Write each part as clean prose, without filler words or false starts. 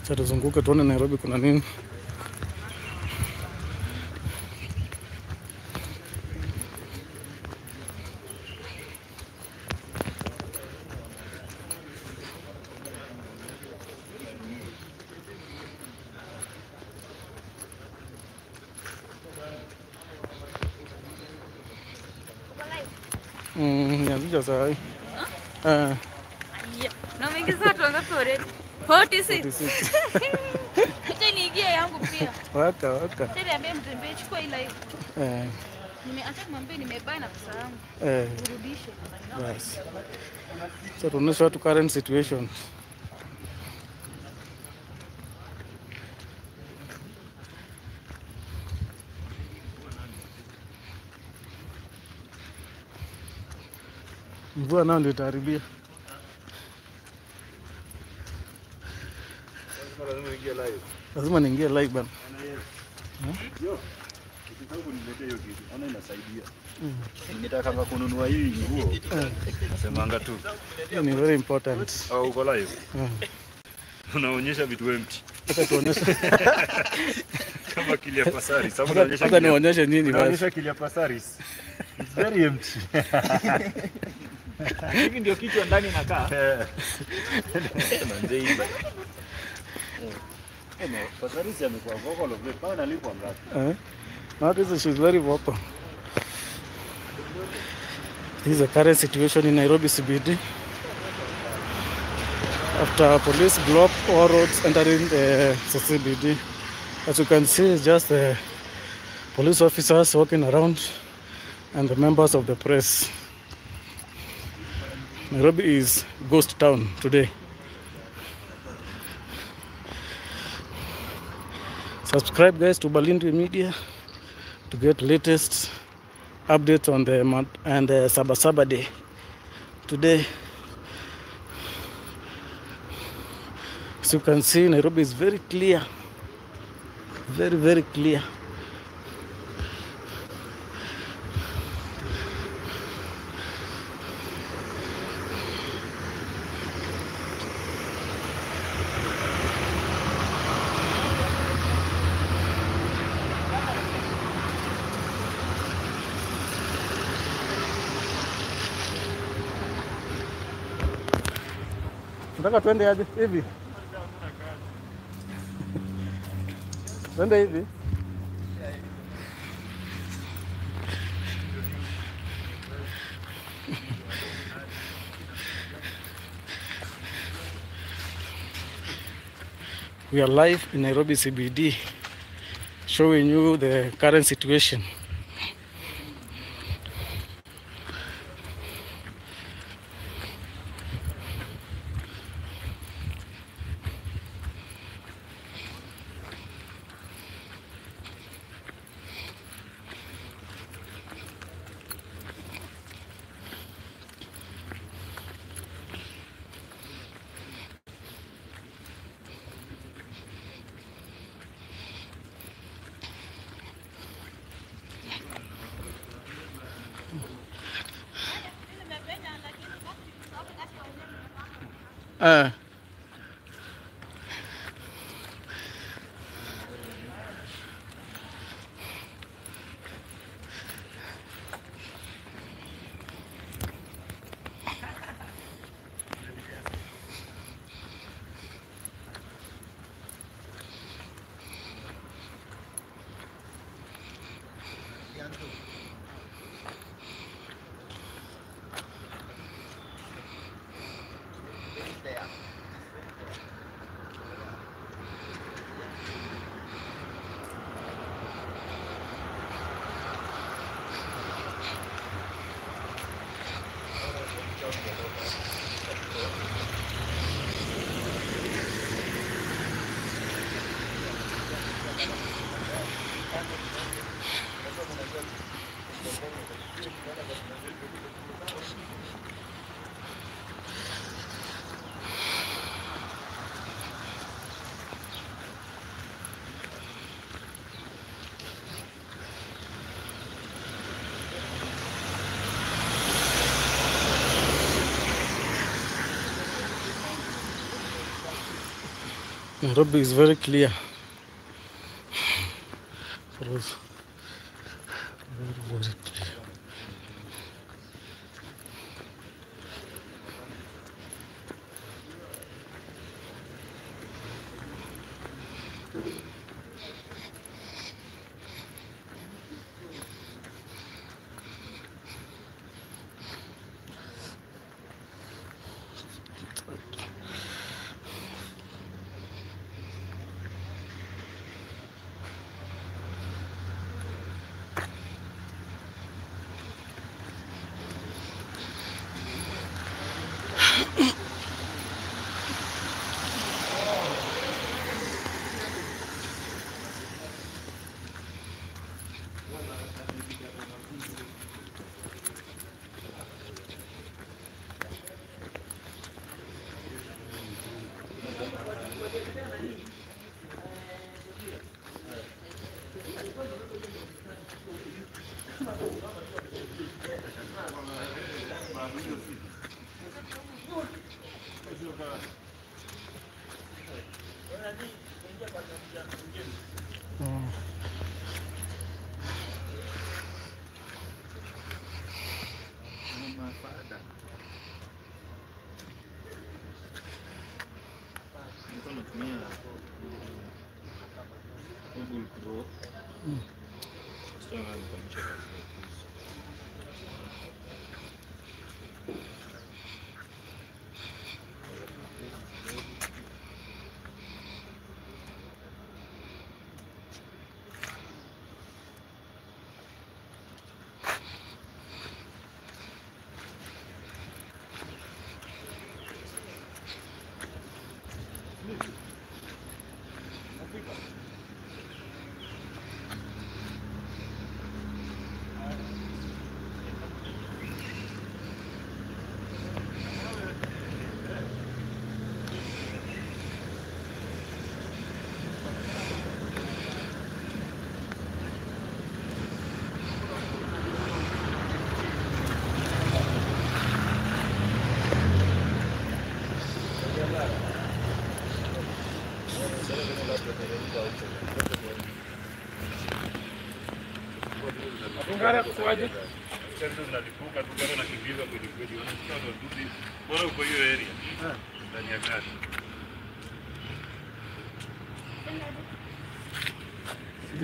Sasa tuzunguke tuone Nairobi kuna nini. Nianzisha saa hii. Na umeingiza watu wangapi already? 46. Acha niingie yangu pia. Waka waka. Acha niambie mtembee chukua ila hiyo. Nimeacha kumwambia nimebuy na pesa yangu. Urudishe. Basi. So tunaonyesha watu current situation. Mvua nao ndio itaharibia. Lazima niingie live bana. Yo, ukitaka kuniletea hiyo kitu, ona inasaidia. Ningetaka kununua hii nguo. Nasemanga tu. Hiyo ni very important. Au uko live? Unaonyesha vitu empty. Hata tuonyeshe. Kama Kilia Pasaris. Sababu unaonyesha. Hata nionyeshe nini basi? Unaonyesha Kilia Pasaris. It's very empty. Hivi ndio kichwa ndani inakaa. Manze. Pasaris amekuwa vocal of the pana alipwa ngapi? Not is she's very vocal. This is the current situation in Nairobi CBD. After police block all roads entering the CBD. As you can see, it's just the police officers walking around and the members of the press. Nairobi is ghost town today. Subscribe guys to Balindwe Media to get latest updates on the and the Sabasaba Day today. As you can see, Nairobi is very clear, very very clear. Nataka twende aje hivi? Twende hivi. We are live in Nairobi CBD, showing you the current situation. Nairobi is very clear for us. Very, very clear.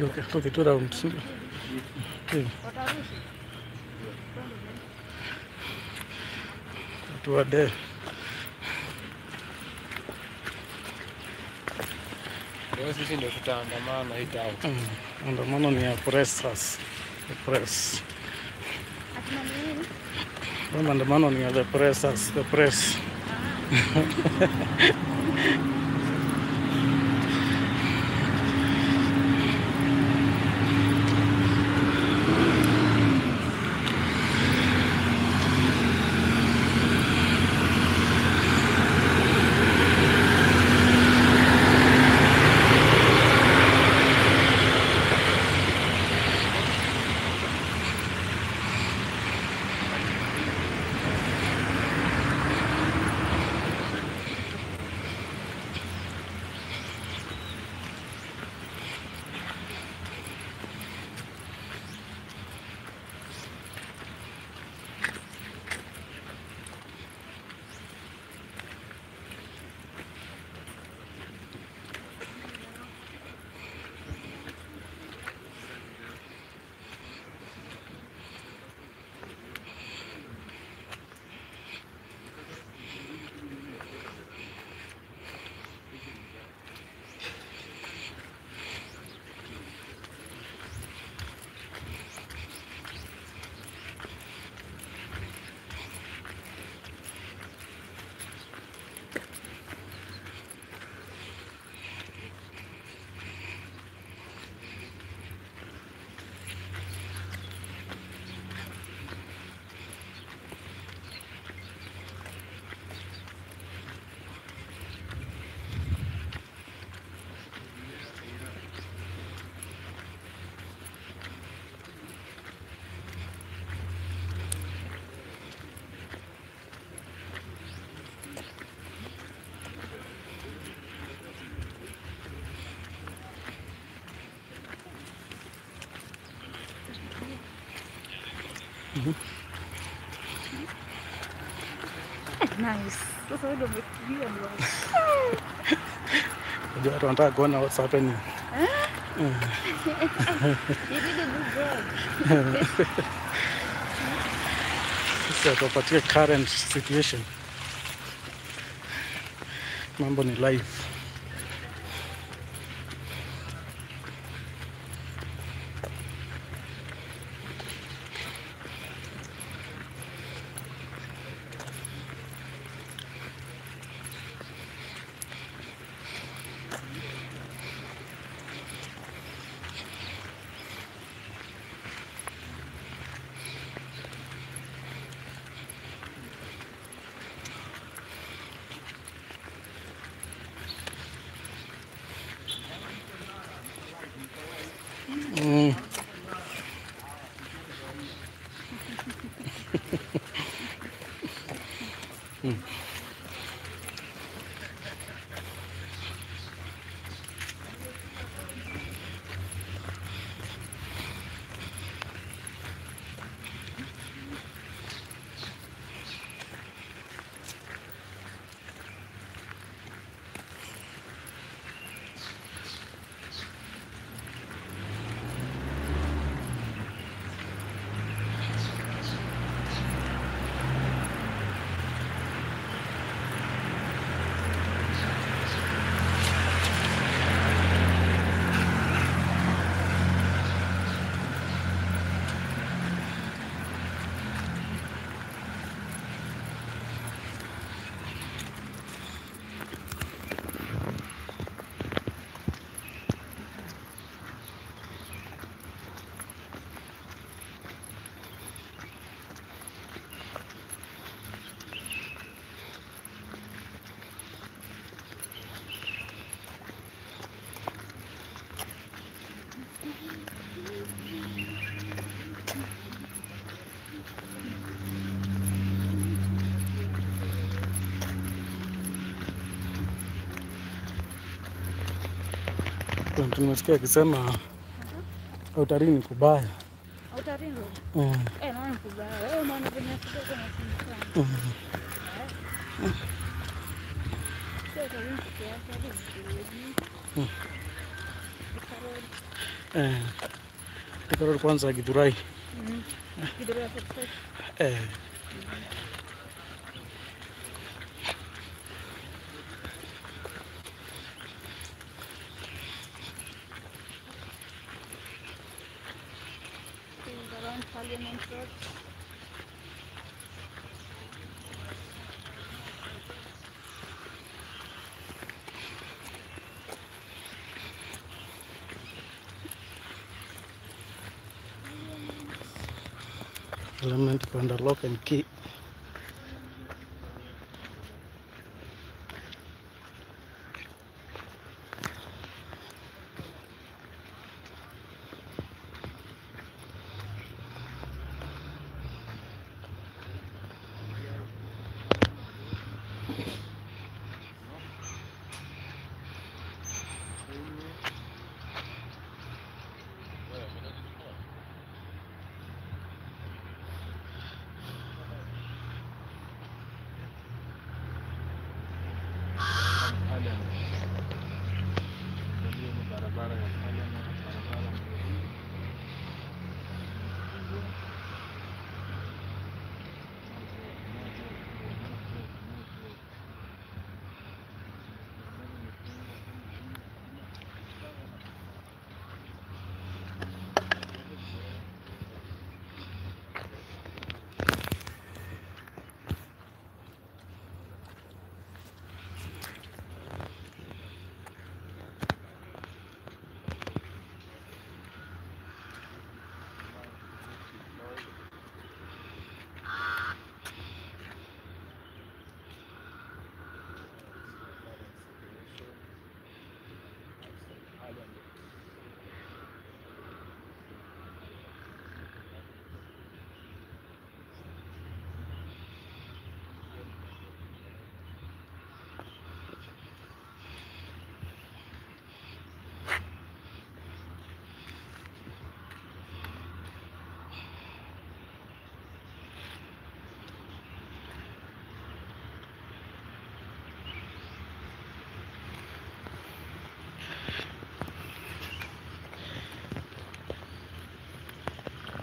Okay, okay, 2 rounds. Okay. 2 are there. Leo sisi ndio tutaandamana hii town. Andamano ni ya pressers. The press. Maandamano ni ya the pressers, the press. Nice. Sasa wewe ndio umefikiria ndio. Unajua watu wanataka kuona what's happening. You did a good job. Sasa tupatie current situation. Mambo ni live. Tumesikia akisema Outer Ring ni kubaya. Outer Ring Road? Naona ni kubaya. Wewe unaona venye kidogo na sana. Sio Outer Ring peke yake, hadi Thika Road. Thika Road kwanza Githurai. Githurai 45. Parliament Road. Parliament under lock and key.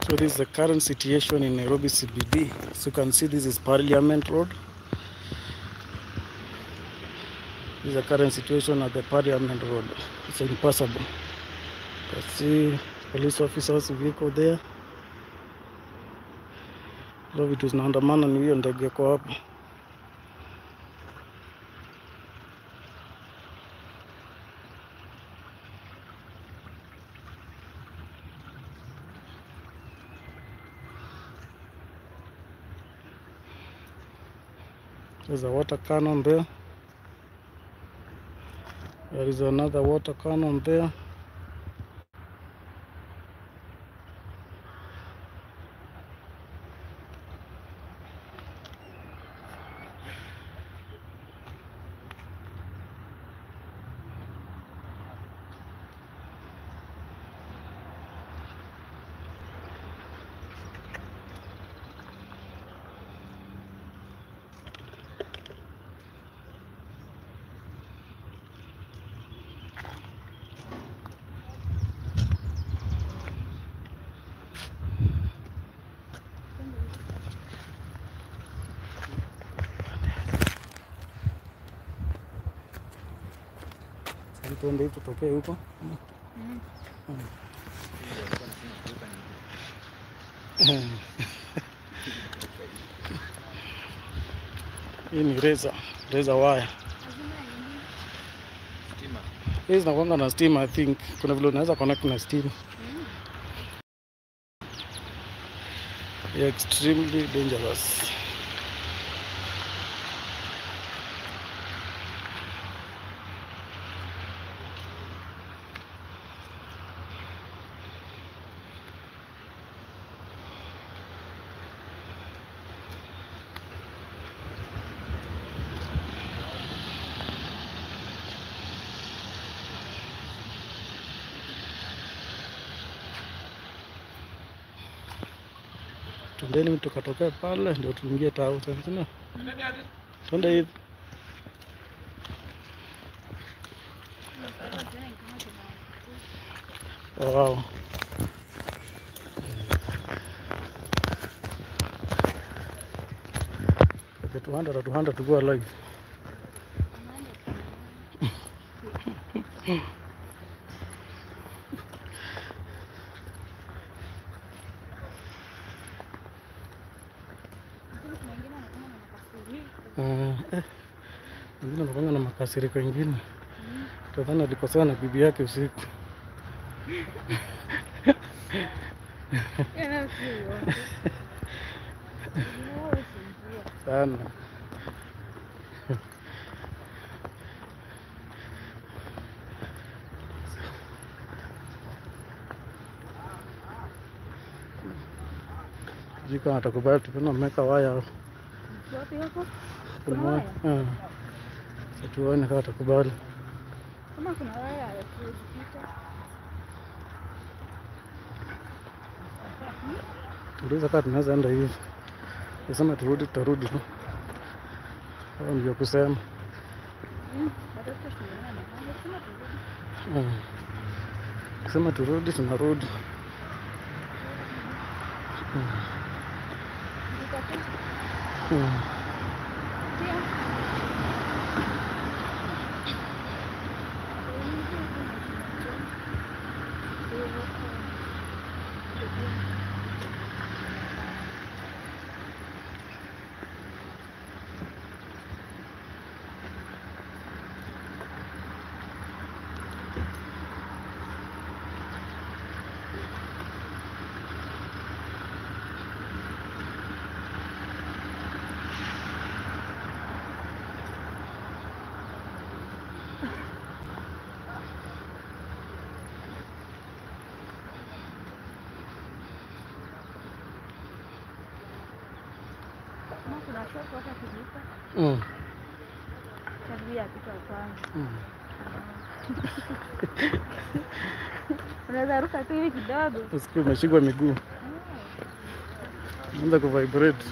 So this is the current situation in Nairobi CBD. So you can see this is Parliament Road. This is the current situation at the Parliament Road. It's impassable. You can see police officers vehicle there. Leo vitu zinaandamana ni hiyo ndege kwa hapo. There's a water cannon there. There is another water cannon there. Tuende hivi tutokee huko. Hii ni razor wire. Stima. Hii zinakuanga na stima, I think. Kuna vile unaweza connect na stima. Yeah, extremely dangerous. Twendeni tukatokea pale ndio tuingie tao sasa. Twende hivi. Wow. Okay, 200 200 to go alive. Wengine wanakuanga na makasiriko wengine. Tadhani alikosana na bibi yake usiku. Sana. Jika atakubali tupenda mmeka waya. Wapi huko? Kuna waya. Tuone kama atakubali. Kama kuna waya hatuwezi pita. Tuliza kama tunaweza enda hivi. Nasema turudi, tutarudi tu. Hapo ndio kusema. Kusema turudi, tunarudi. Unaweza ruka tu hivi kidogo. Usikie umeshikwa miguu. Unaanza kuvibrate.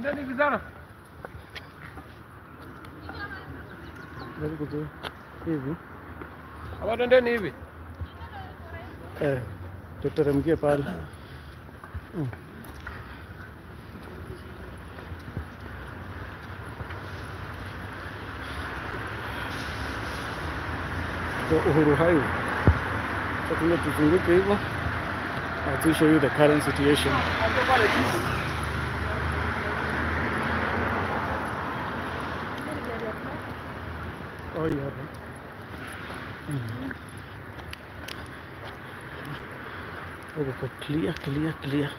Twendeni vizara. Hivi. Hapa twendeni hivi. Tuteremkie pale. Uhuru Highway. So tuzunguke hivyo. I'll show you the current situation. Oh yeah. Oh, clear, clear, clear.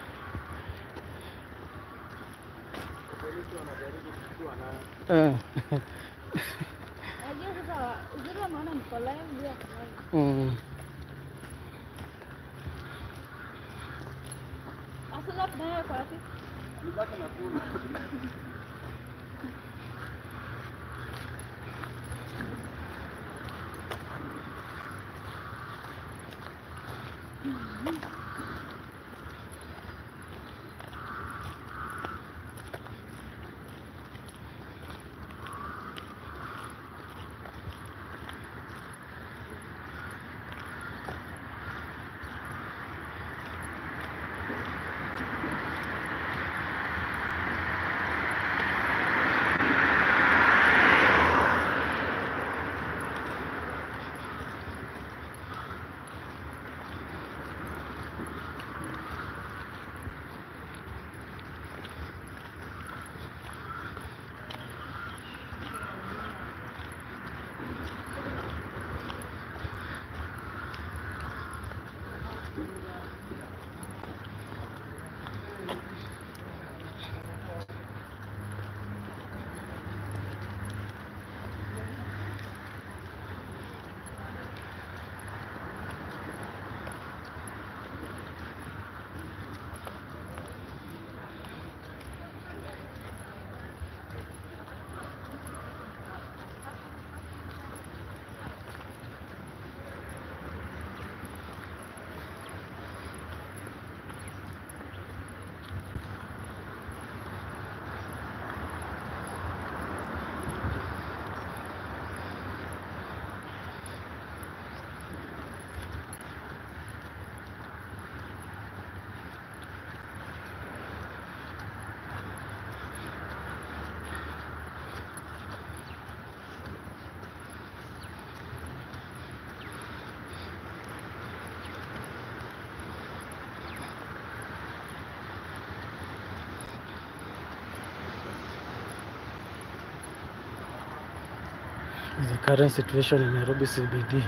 The current situation in Nairobi CBD.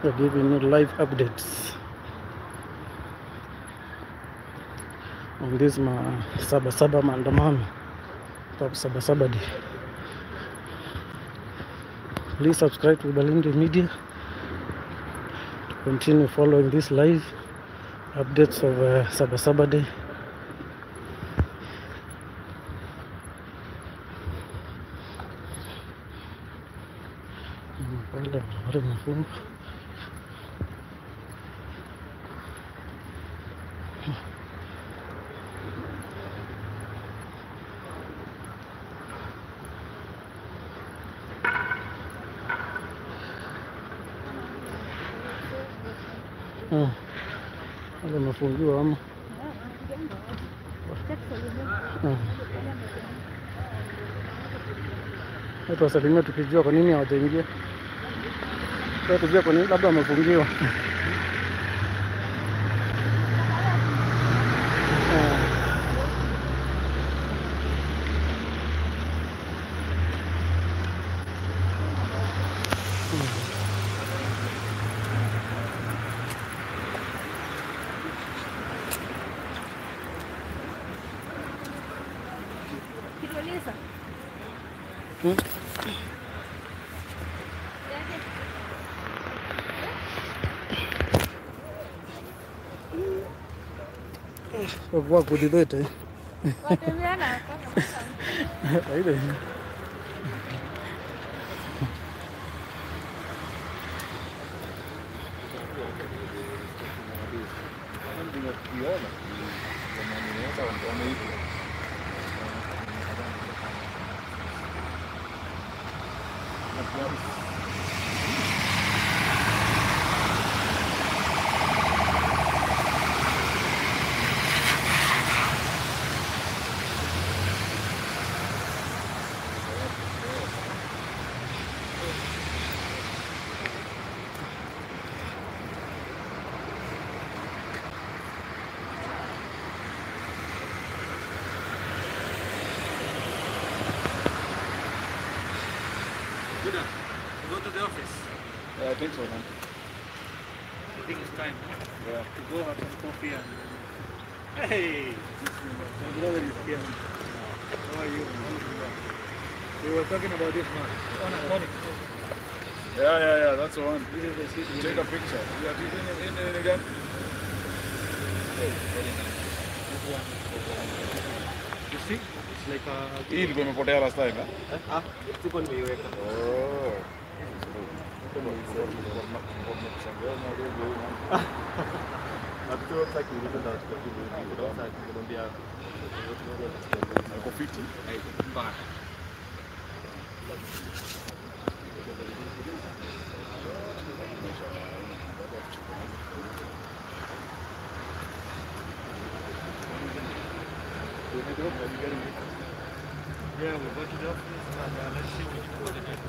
We're giving you live updates on this Saba Saba maandamano, Saba Saba Day. Please subscribe to Balindi Media to continue following this live updates of Saba Saba Day. Wamefungiwa ama watu wasalimia, tukijua kwa nini hawajaingia, tukijua kwa nini labda wamefungiwa. Kwa kudidete. Go to the office. Yeah, I think so, man. I think it's time. Yeah. To go have some coffee and. Hey! My brother is here. How are you? We were talking about this man. On a morning. Yeah, that's the one. This is the city. Take a picture. Yeah, do you think in again? Hey, very nice. This one is for. You see? It's like a. Hii ilikuwa imepotea last time, eh? Ah, sikuwa nimeiweka. Oh. Yeah, we go to the office and let's see what you coordinate.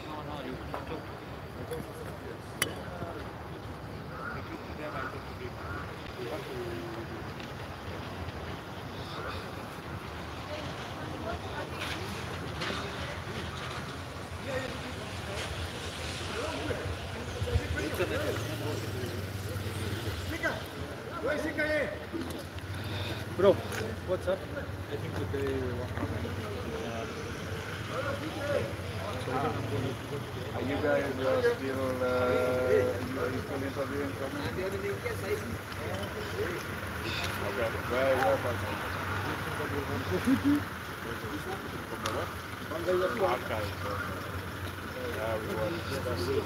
No, you talk to them. You talk to them, I talk to them. We have to. Bro, what's up? I think today we want to. Are you guys still are you still interviewing for me? Okay. Where archive. Yeah, we were discussing.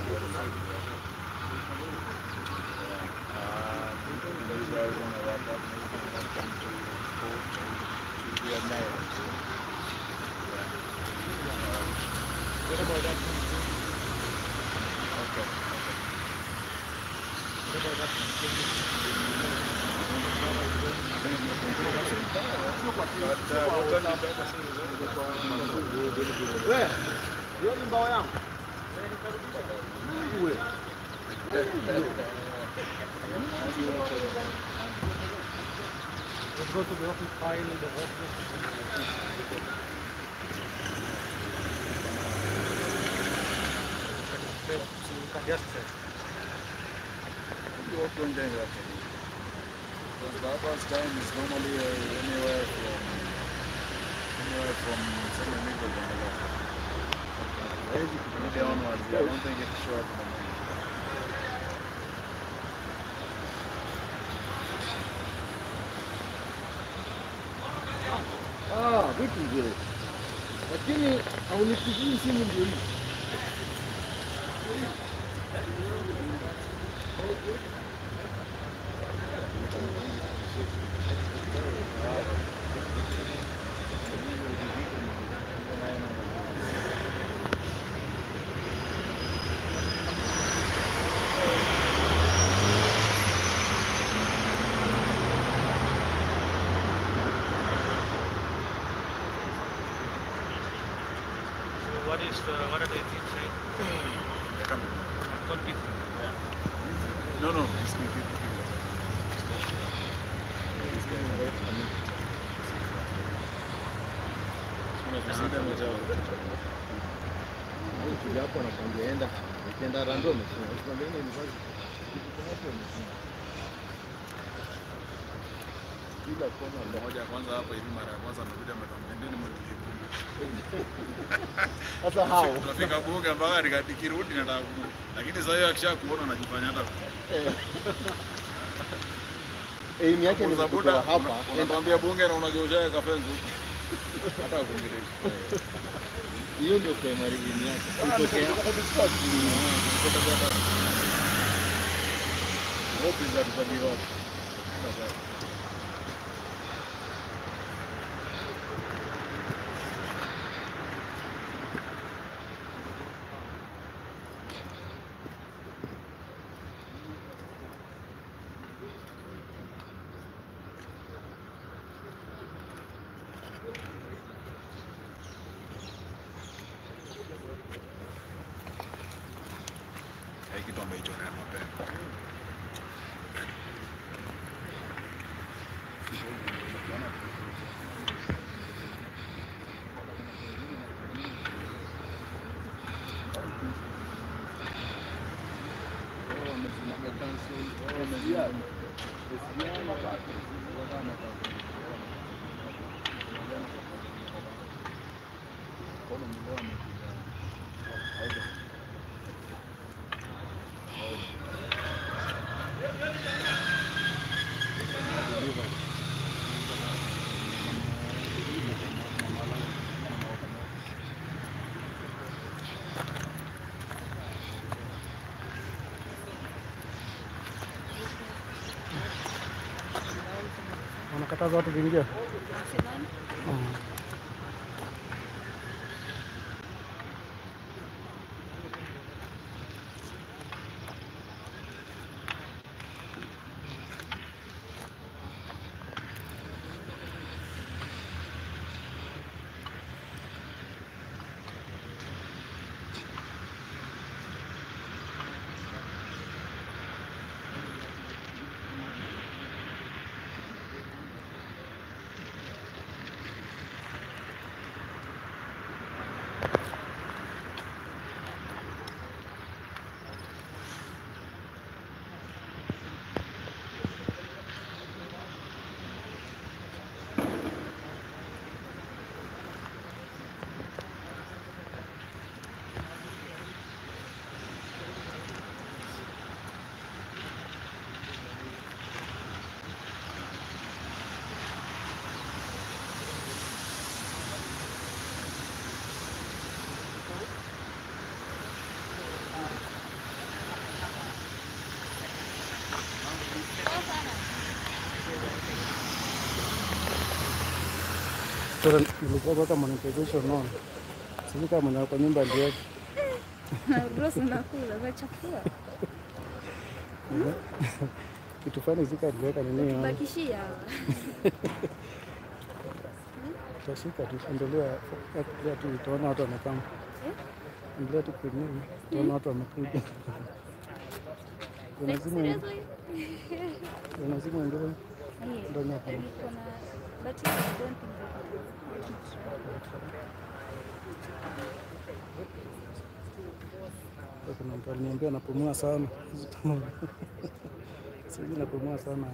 You guys want to wrap up? Maybe come to 4 to be at 9. Yeah. What about that? Okay. What about that? Where? Hiyo ni mbao yangu. Let's go to the office, file the office. You can just say. You open them actually. Because the bus time is normally anywhere from 7 meters on the left. Okay. Onwards, yeah, I don't think it's short in the morning. Ah, vipi vile? Lakini haunipigii simu ndio hii. What are the things saying? Don't be. Yeah. No, it's me. Hapo anakwambia enda, ukienda random, ukienda university. Kila kona moja kwanza hapa hivi mara ya kwanza amekuja ametuambia ndio nimrudie. Sasa hao tunafika bunge mpaka nikirudi nataka, lakini sasa hiyo akishakuona anajifanya hata aim yake ni kutoka hapa. Unamwambia bunge na unageuza kafenzi hata kuongelesha. Hiyo ndio primary aim yake. Kutokea hope is that we hope. Wanakataza watu kuingia. Nilikuwa kuweka monetization on. Sijui kama mwenye kwa nyumba ndio. Bro, unakula, unachafua. Kitu fulani zika niliweka nini? Bakishia. Tutashika tu, endelea tu, utaona watu wamekaa. Endelea tu kwenye, utaona watu wamekuja. Unazima endelea. Ndani hapa. But I don't think that. Kuna mtu aliniambia napumua sana. Sijui napumua sana.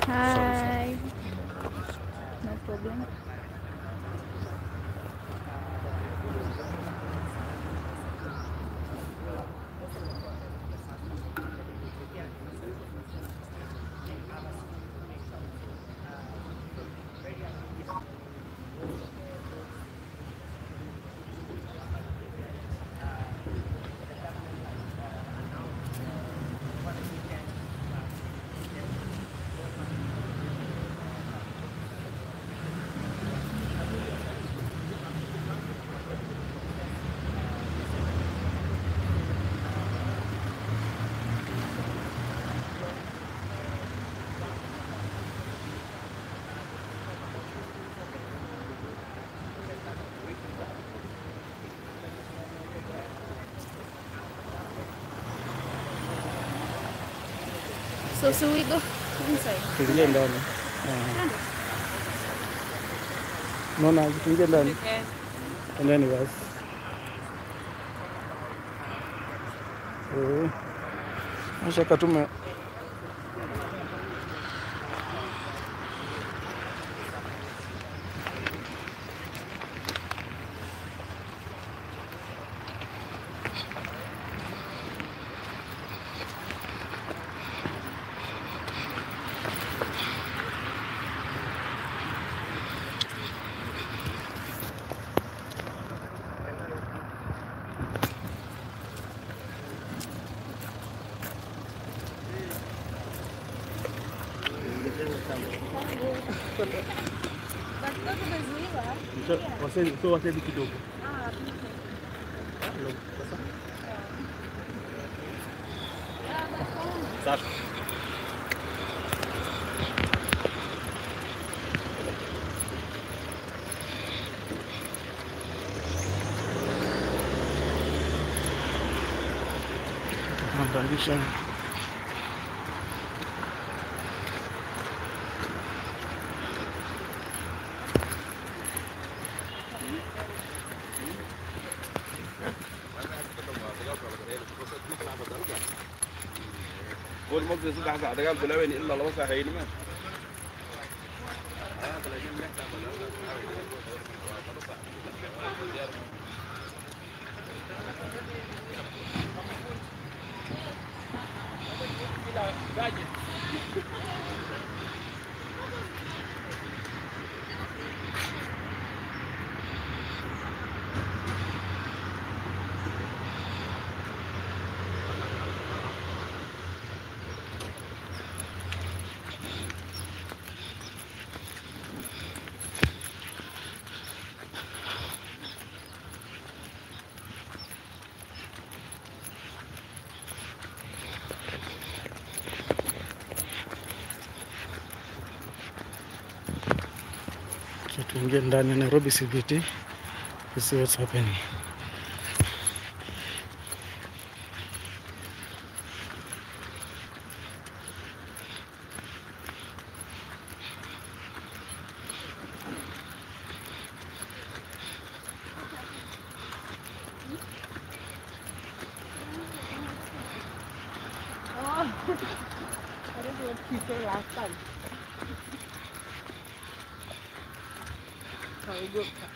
Hi. No problem. So we go inside. Tuingie ndani. Naona tuingie ndani. Ndani basi. Acha katume. Wasemi kidogo. Safi. Tunapandisha tuingie ndani ya Nairobi CBD to see what's happening. Oh, I don't know what you said last time. Kaogopa.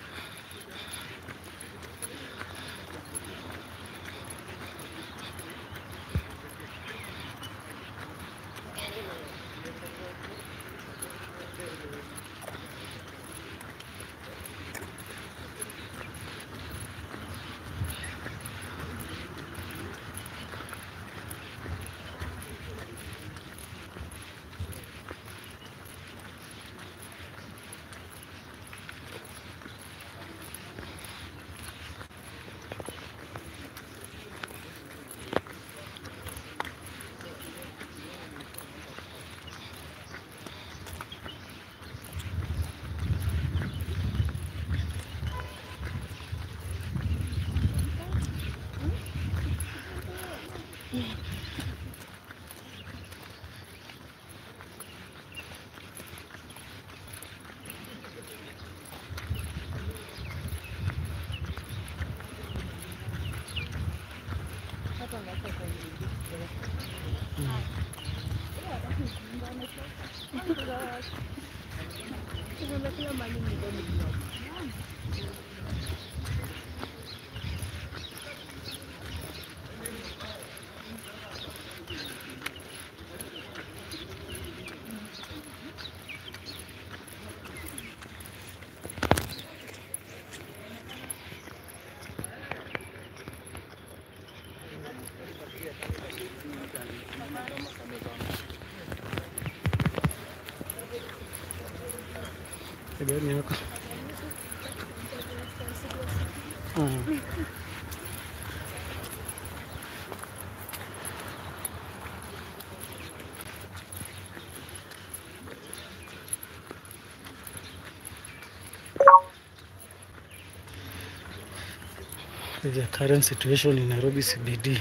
Gani yako? The current situation in Nairobi CBD.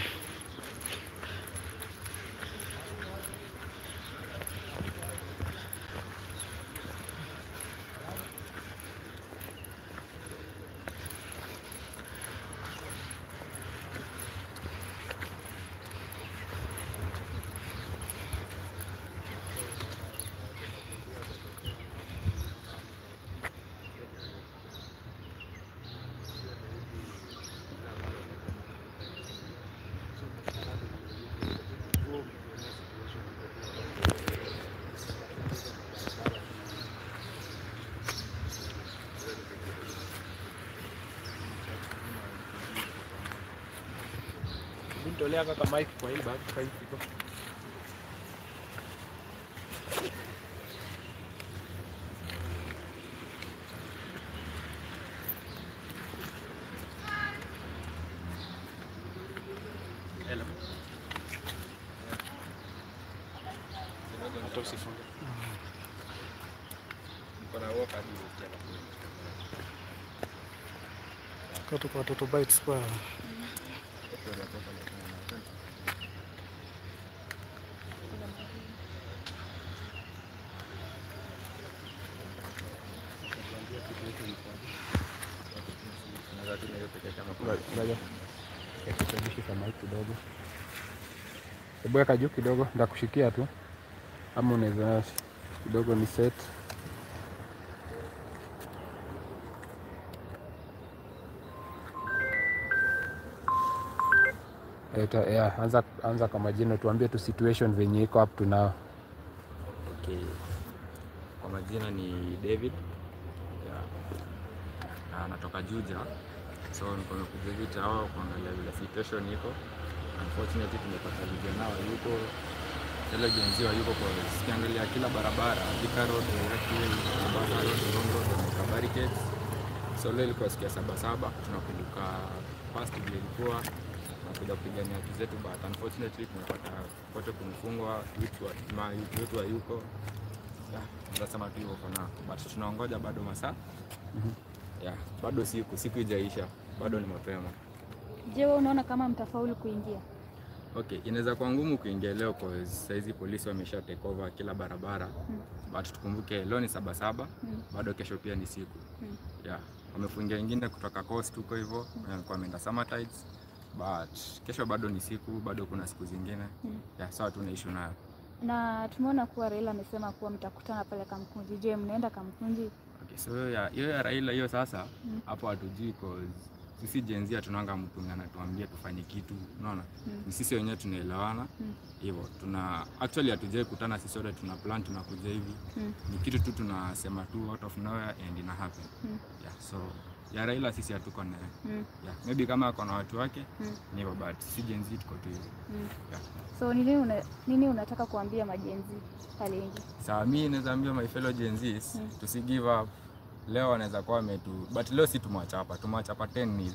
Nitolea kaka mic kwa hii bag kwa hii iko. Hello. Hata usifunge. Niko na walk hadi jana. Kwa watoto bites kwa kidogo. Hebu weka juu kidogo, nitakushikia tu. Ama unaweza kidogo ni set. Yeah, anza kwa majina, tuambie tu situation venye iko up to now. Okay. Kwa majina ni David. Yeah. Na natoka Juja. So niko nimekuja vita hao kuangalia vile situation iko. Unfortunately tumepata vijana wa yuko ile Gen Z wa yuko kwa sikiangalia kila barabara, Thika Road, Waiyaki Way, Mombasa Road, Ngong Road, wameweka barricades. So leo ilikuwa siku ya 7 tunakumbuka past vile ilikuwa tunakuja kupigania haki zetu, but unfortunately tumepata kote kumfungwa wetu wa yuko. Yeah, tunasema tu hivyo for now, but tunaongoja bado masaa. Yeah, bado siku haijaisha, bado ni mapema. Je, wewe unaona kama mtafaulu kuingia? Okay, inaweza kuwa ngumu kuingia leo kwa saizi polisi wamesha take over kila barabara. But tukumbuke leo ni 7 bado kesho pia ni siku. Yeah, wamefungia wengine kutoka coast huko hivyo, walikuwa wameenda Summertides, but kesho bado ni siku, bado kuna siku zingine. Yeah, sawa tuna issue nayo. Na tumeona kuwa Raila amesema kuwa mtakutana pale Kamkunji. Je, mnaenda Kamkunji? Okay, so hiyo ya Raila hiyo sasa hapo hatujui cause sisi Gen Z hatunanga mtu anatuambia tufanye kitu, unaona? Ni sisi wenyewe tunaelewana. Hivyo tuna actually hatujai kutana sisi wote, tuna plan tunakuja hivi. Ni kitu tu tunasema tu out of nowhere and ina happen. Yeah, so ya Raila sisi hatuko naye. Yeah, maybe kama ako na watu wake ni hivyo, but sisi Gen Z tuko tu hivyo. Yeah. So nini unataka kuambia ma Gen Z pale nje? Sawa, mimi naweza ambia my fellow Gen Zs tusi give up. Leo anaweza kuwa ametu, but leo si tumewachapa 10 nil.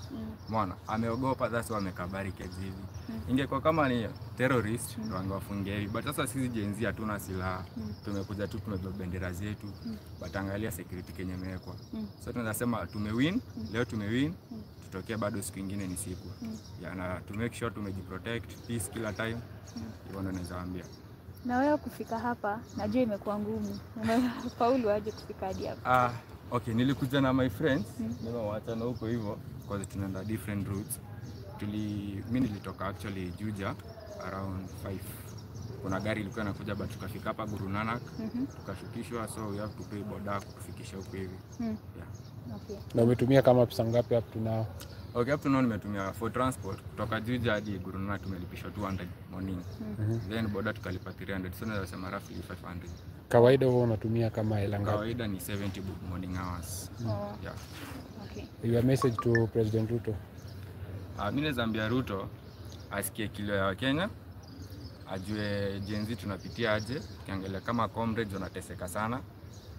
Umeona? Ameogopa, that's why ameka barricades hivi. Ingekuwa kama ni terrorist ndio angewafungia hivi. But sasa sisi Gen Z hatuna silaha. Tumekuja tu tumebeba bendera zetu. But angalia security Kenya imewekwa. So tunasema tumewin, leo tumewin. Tutokea bado siku nyingine ni siku. Yeah, na to make sure tumejiprotect peace kila time. Hivyo ndio naweza waambia. Na wewe kufika hapa najua imekuwa ngumu. Umefaulu aje kufika hadi hapa? Okay, nilikuja na my friends, nimewaachana huko hivyo because tunaenda different routes. Mimi nilitoka actually Juja around 5. Kuna gari ilikuwa inakuja but tukafika hapa Guru Nanak, tukashukishwa, so we have to pay boda kutufikisha huko hivi. Yeah. Okay. Na umetumia kama pesa ngapi up to now? Okay, up to now nimetumia for transport kutoka Juja hadi Guru Nanak tumelipishwa 200 morning. Then boda tukalipa 300, so naweza sema roughly 500. Kawaida wewe unatumia kama hela ngapi? Kawaida ni 70 bob morning hours. Yeah. Okay. Your message to President Ruto? Mimi naweza ambia Ruto asikie kilio ya Wakenya, ajue Gen Z tunapitia aje, kiangalia kama comrades wanateseka sana.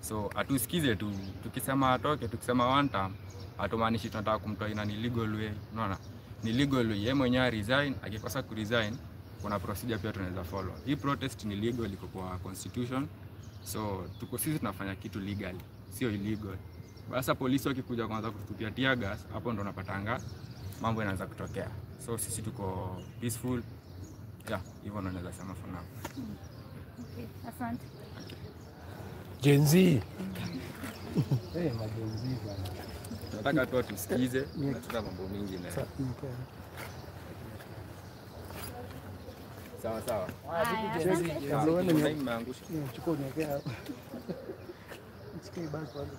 So atusikize tu, tukisema atoke, tukisema one term, hatumaanishi tunataka kumtoa ina ni legal way, unaona? Ni legal way, yeye mwenyewe resign, akikosa ku resign kuna procedure pia tunaweza follow. Hii protest ni legal, iko kwa constitution. So tuko sisi tunafanya kitu legally, sio illegal. Basi polisi wakikuja kwanza kutupia tear gas, hapo ndo unapatanga mambo yanaanza kutokea. So sisi tuko peaceful. Yeah, hivyo ndo naweza sema for now. Okay, asante. Okay. Gen Z. Hey, ma Gen Z bwana. Tunataka tu tusikize, tunataka mambo mingi na. Sawa sawa. Nimeangusha. Chukua niweke hapo. Chukua basi kwanza.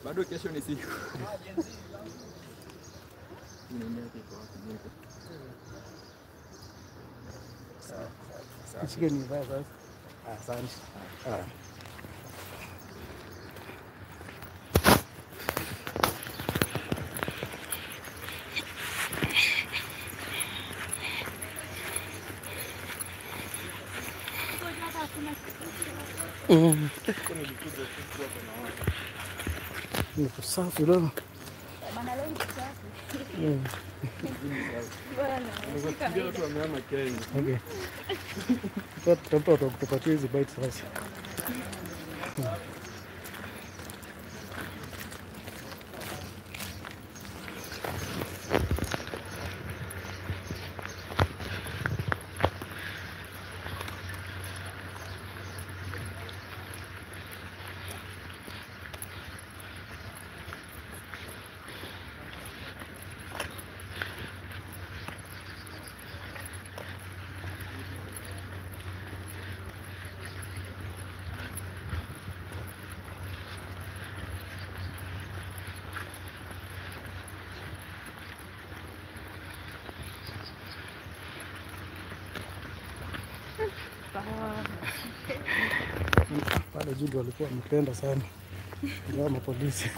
Bado kesho ni siku. Chukua ni basi. Asante. Ni kusafi leo. Bana leo ni kusafi. Watu wamehama Kenya. Okay. Tutafuta watu wa kutupatia hizi bites sasa. Pale juu walikuwa wamependa sana ingawa mapolisi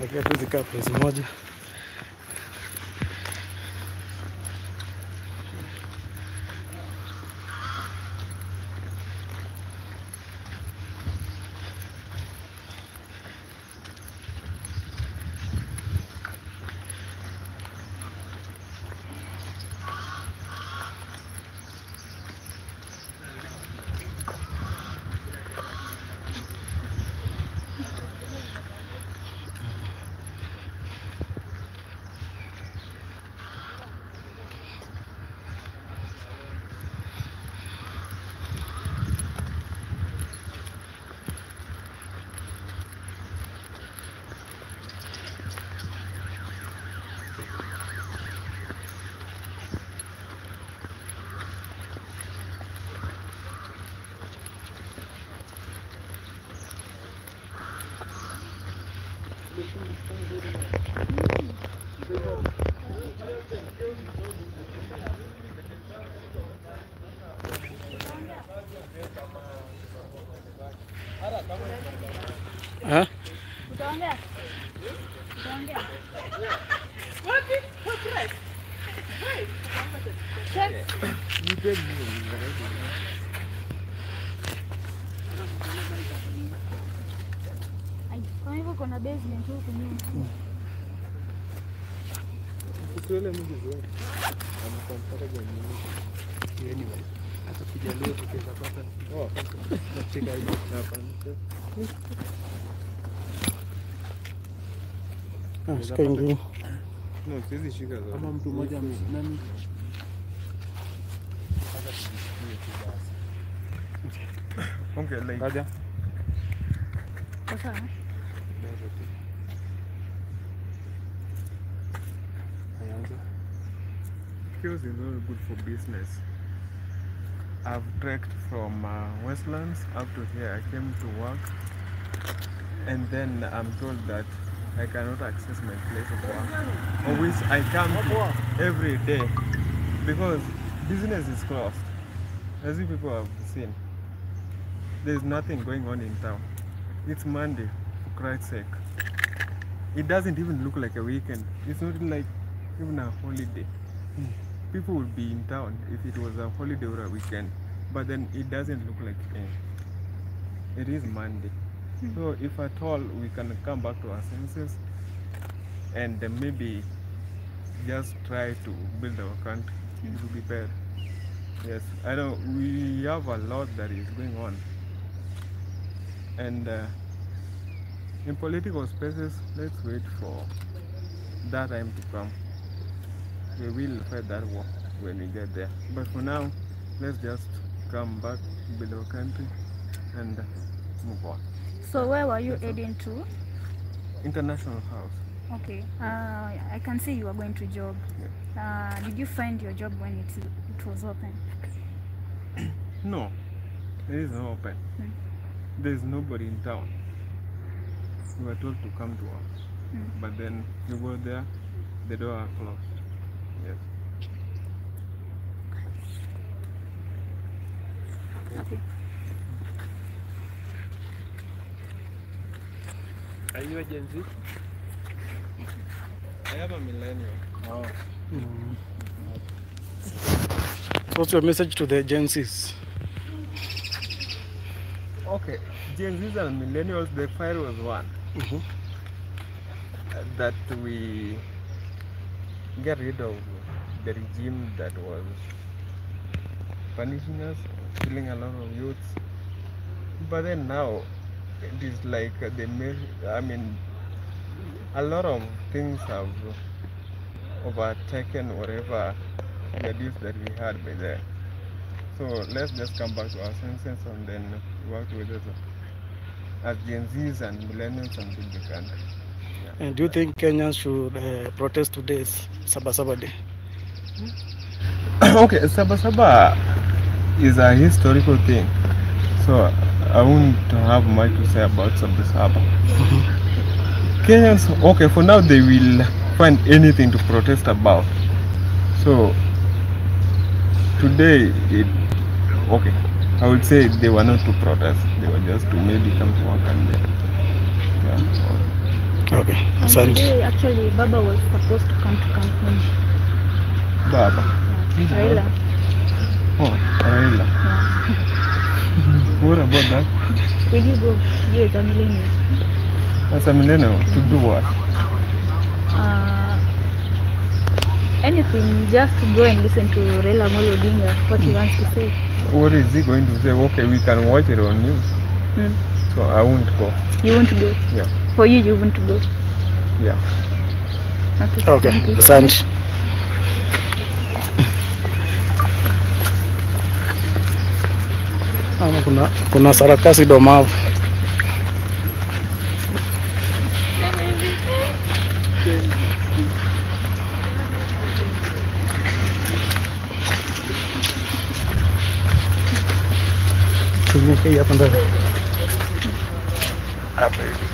lakini hatuwezi kaa place moja. Ha? Utaongea? Utaongea? Wapi? Wapi? Kwa hivyo kuna basement huku nyuma. Ukiwele mingi zote. Amecomfortable mimi. Anyway, hata kujalia tukiweza pata. Oh, nacheka hivi hapa. Shika ingine. No, siwezi shika zote. Kama mtu mmoja nani? Okay, like. Kaja. Sasa. Chaos is not good for business. I've trekked from Westlands up to here. I came to work, and then I'm told that I cannot access my place of work, of which I come to every day because business is closed. As you people have seen, there's nothing going on in town. It's Monday, for Christ's sake. It doesn't even look like a weekend. It's not like even a holiday. People would be in town if it was a holiday or a weekend, but then it doesn't look like any. It is Monday. So if at all we can come back to our senses and maybe just try to build our country, it will be better. Yes, I know we have a lot that is going on. And in political spaces, let's wait for that time to come. We will fight that war when we get there. But for now, let's just come back, build our country, and move on. So where were you heading to? International House. Okay. I can see you are going to job. Yeah. Did you find your job when it was open? No, it is not open. There is nobody in town. We were told to come to work. But then you go there, the door are closed. Yes. Okay. Are you a Gen Z? I am a millennial. Oh. So what's your message to the Gen Zs? Okay, Gen Zs and millennials, the fire was one. That we get rid of the regime that was punishing us, killing a lot of youths. But then now, it is like I mean, a lot of things have overtaken whatever the ideas that we had by then. So let's just come back to our senses and then work with us as Gen Zs and millennials and build the country. Yeah. And do you think Kenyans should protest today's Sabasaba Day? Okay, Sabasaba is a historical thing, so I won't have much to say about Sabasaba. Kenyans, okay, for now they will find anything to protest about. So today, okay, I would say they were not to protest. They were just to maybe come to work and then, yeah. Okay. And today, actually, Baba was supposed to come to campaign. Baba? Yeah. Raila. Oh, Raila. Yeah. What about that? Will you go? You as a millennial. As a millennial, to do what? Anything, just to go and listen to Raila Amolo Odinga, what he wants to say. What is he going to say? Okay, we can watch it on news. So I won't go. You won't go? Yeah. For you, you won't go? Yeah. Okay. Okay, asante. Kuna sarakasi domavu. Tumike hapa ndani. Hapa hivi.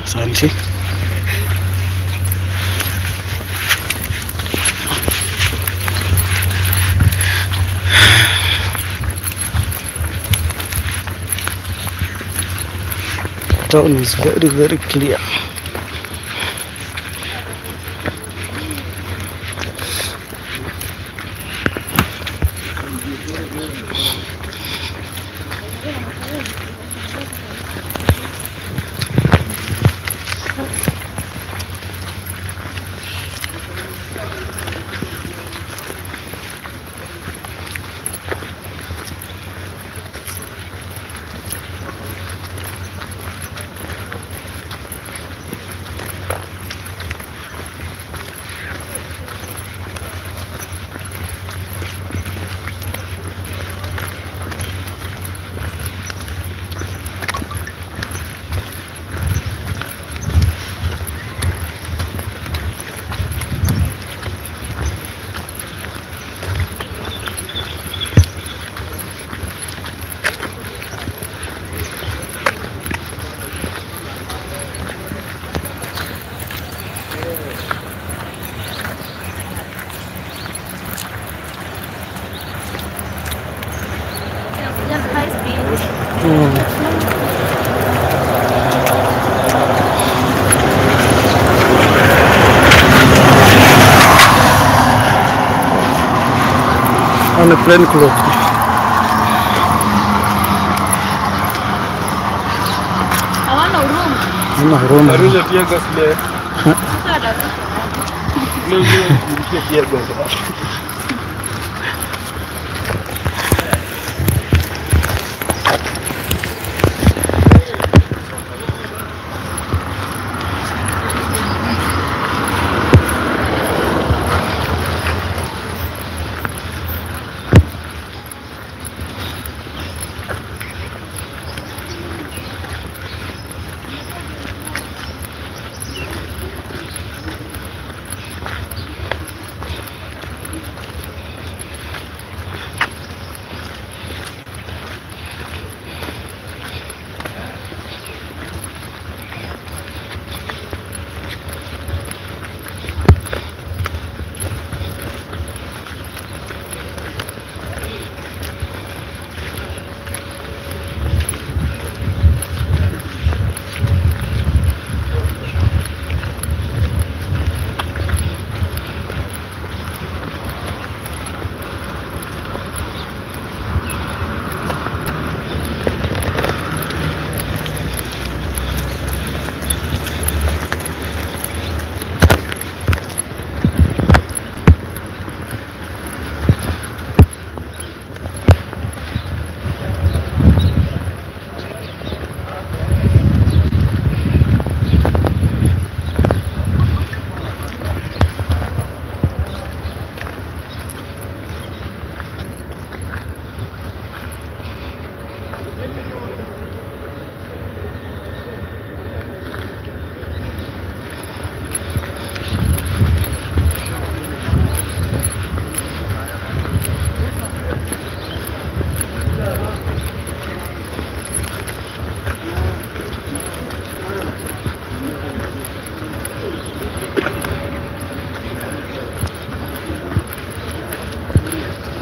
Asante. Town is very, very clear. On a plain cloth. Hawana huruma.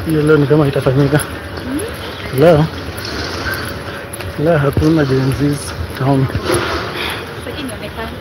Hiyo leo ni kama itafanyika. Leo leo hakuna Gen Zs town. Sasa inaonekana.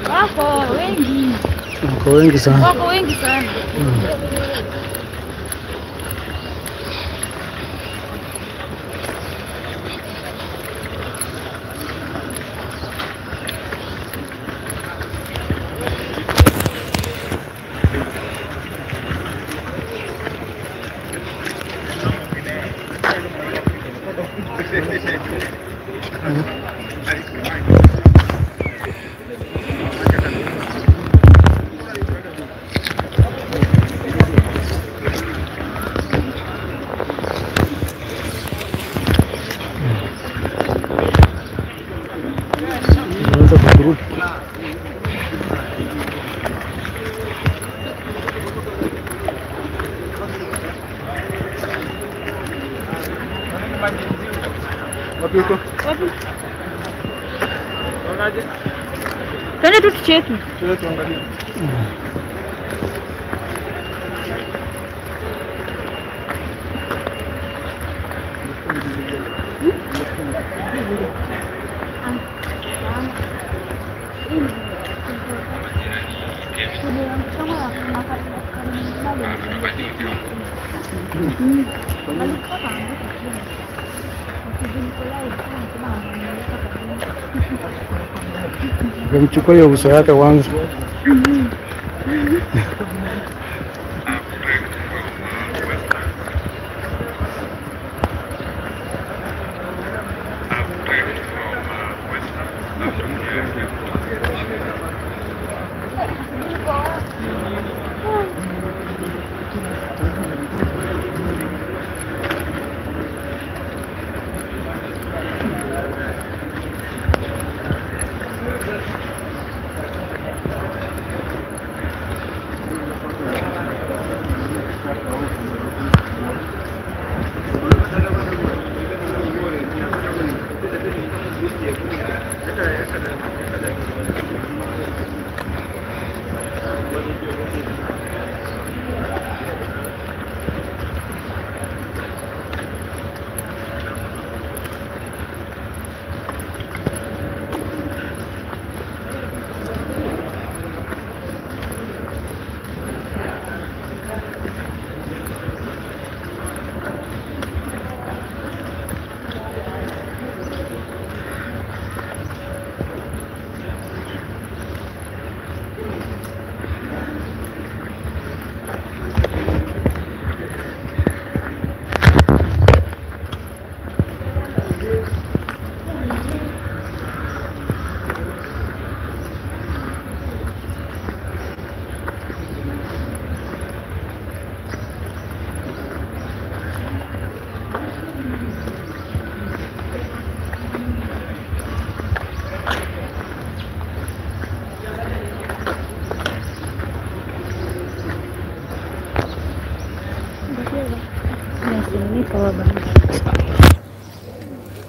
Wako wengi. Wako wengi sana. Wako wengi sana. Twende tu tucheki. Twende tuangalie. Mchukua hiyo uso yake kwanza.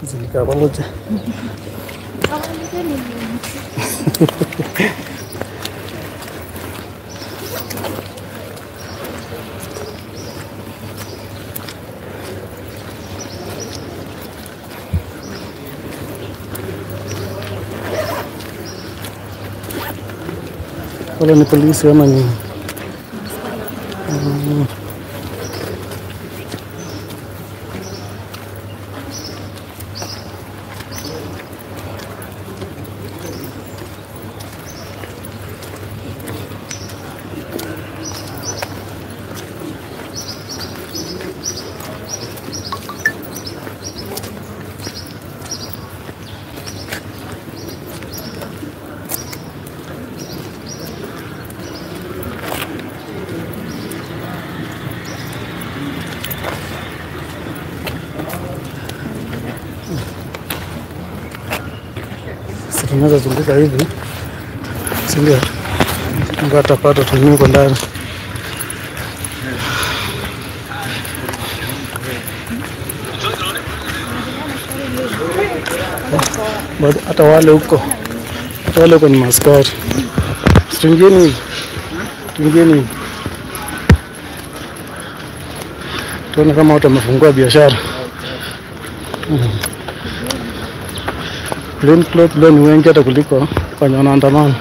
Zilikawaje? Wale ni polisi ama ni Tunaweza zunguka hivi, si ndio? Ngatapata tunyuko ndani. Hata wale huko, hata wale huko ni maskari. Tuingieni hivi, tuingieni hivi, tuone kama watu wamefungua biashara. Plain clothes leo ni wengi hata kuliko wenye wanaandamana.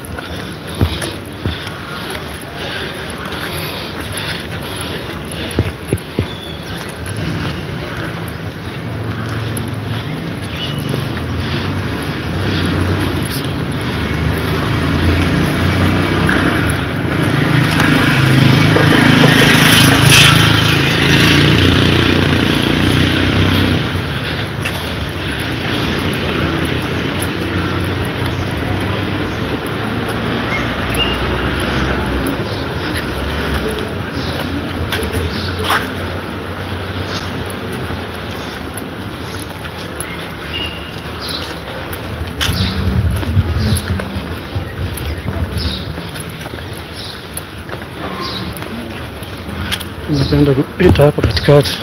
Napenda kupita hapa katikati.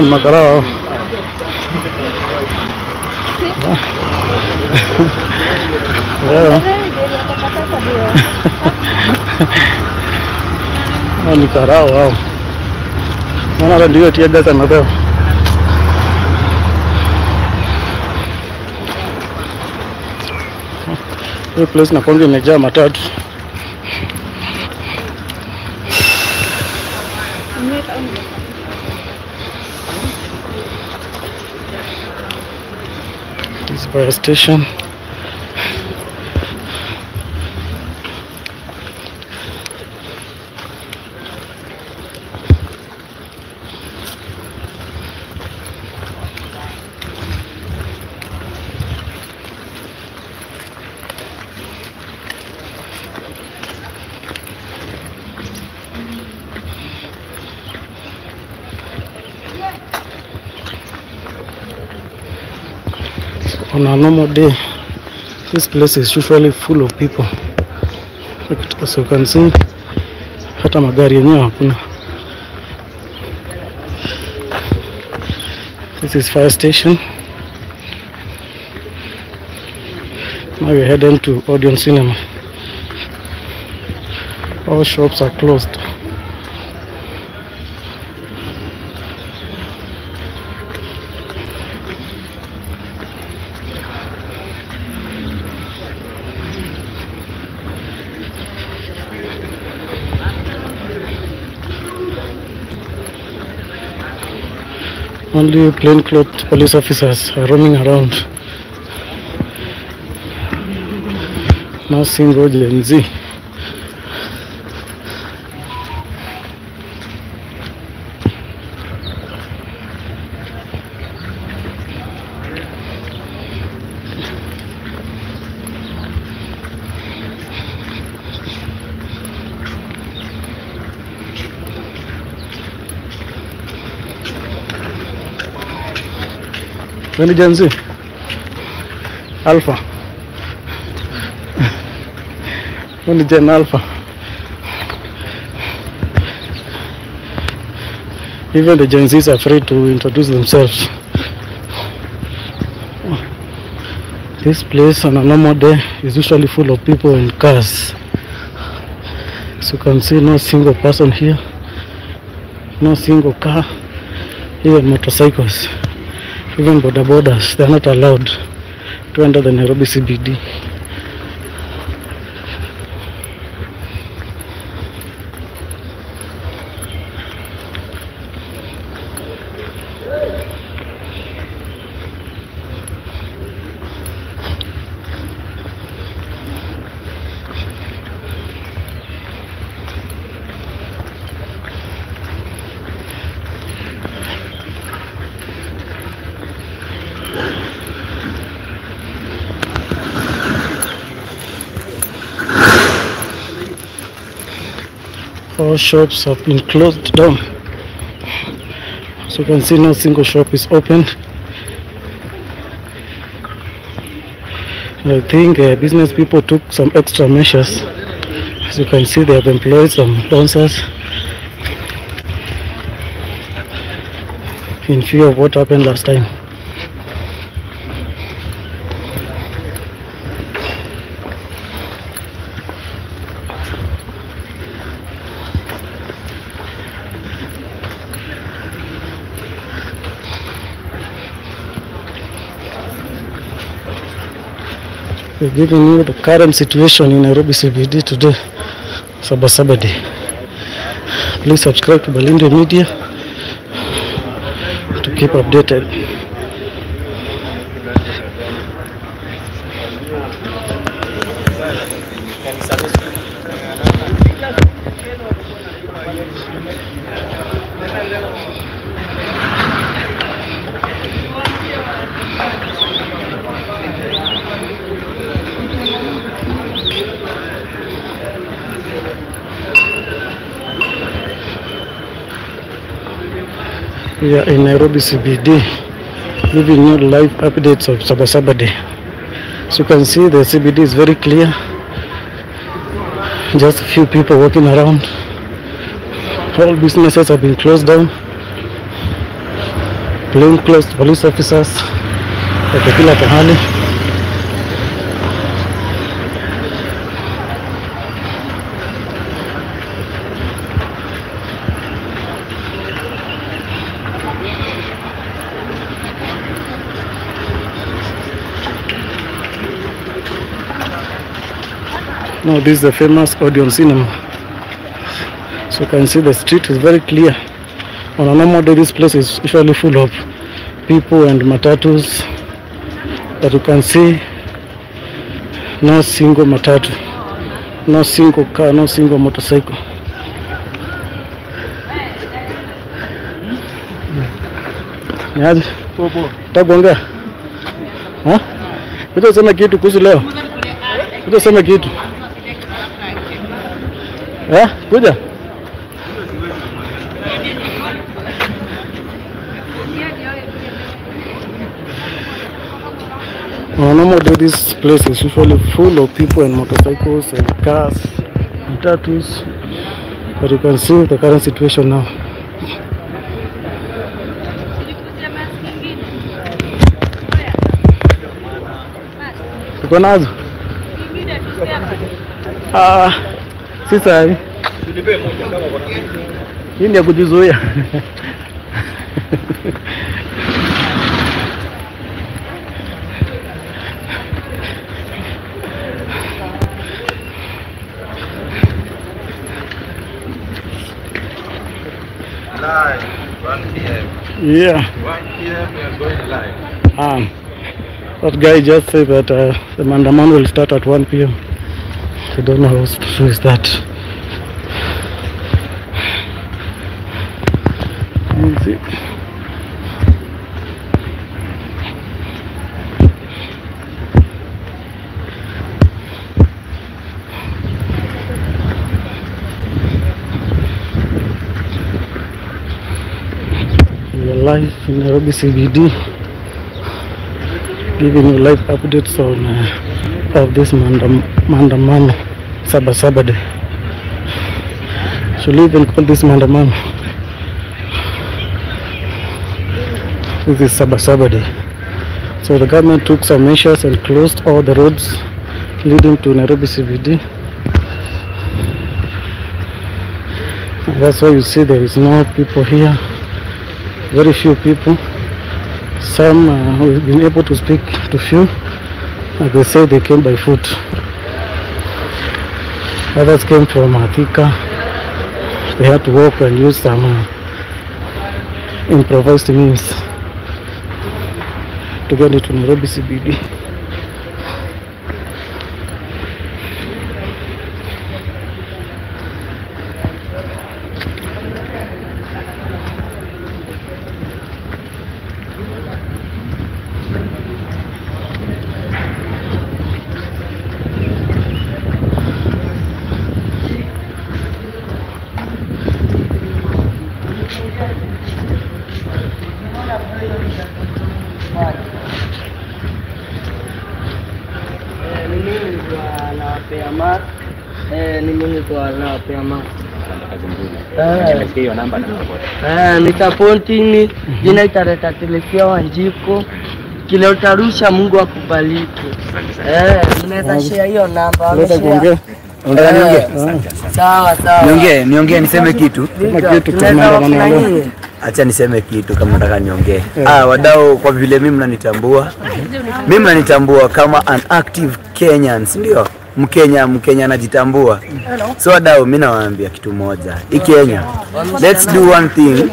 Makarao. Ni karao hao. Naona ndio tear gas anapewa. Hii place na kongi imejaa matatu. This fire station. On a normal day, this place is usually full of people. As you can see, hata magari yenyewe hakuna. This is fire station. Now we're heading to Odeon Cinema. All shops are closed. Only plainclothes police officers are roaming around. No single Gen Z. When Gen Z? Alpha. When Gen Alpha. Even the Gen Zs are afraid to introduce themselves. This place on a normal day is usually full of people and cars. As you can see, no single person here, no single car, even motorcycles. Even border borders, they are not allowed to enter the Nairobi CBD. All shops have been closed down. So you can see no single shop is open. I think business people took some extra measures. As you can see, they have employed some bouncers in fear of what happened last time. We're giving you the current situation in Nairobi CBD today, Sabasaba Day. Please subscribe to Balinde Media to keep updated. We are in Nairobi CBD, giving you live updates of Sabasaba Day. So you can see the CBD is very clear. Just a few people walking around. All businesses have been closed down. Plainclothes police officers wako kila pahali. Now this is the famous Odeon Cinema. So you can see the street is very clear. On a normal day, this place is usually full of people and matatus, but you can see no single matatu, no single car, no single motorcycle. Niaje? Utakuongea? Ha? Utasema kitu kuhusu leo? Utasema kitu? Eh, kuja. On a normal day, this place is usually full of people and motorcycles and cars and tattoos, but you can see the current situation now. Uko nazo? Ah, sasa hii ni ya kujizuia. Live, 1 p.m. Yeah. 1 p.m. we are going live. That guy just said that the mandamano will start at 1 p.m. I don't know how true is that. Music. We are live in Nairobi CBD, giving you live updates on of this mandamano Sabasaba Day. Should we even call this mandamano? This is Sabasaba Day. So the government took some measures and closed all the roads leading to Nairobi CBD. And that's why you see there is no people here. Very few people. Some we've been able to speak to few. And they say they came by foot. Others came from Thika. They had to walk and use some improvised means to get into Nairobi CBD. Ni jina italeta Telesia Wanjiko. Kile utarusha Mungu akubariki. Unaweza share hiyo namba. Unataka niongee? Sawa sawa. Niongee niseme kitu. Acha niseme kitu kama nataka niongee. Wadau, kwa vile mimi mnanitambua. Mimi mnanitambua kama an active Kenyan, si ndio? Mkenya anajitambua. So wadau, mimi nawaambia kitu moja. Hii Kenya, let's do one thing.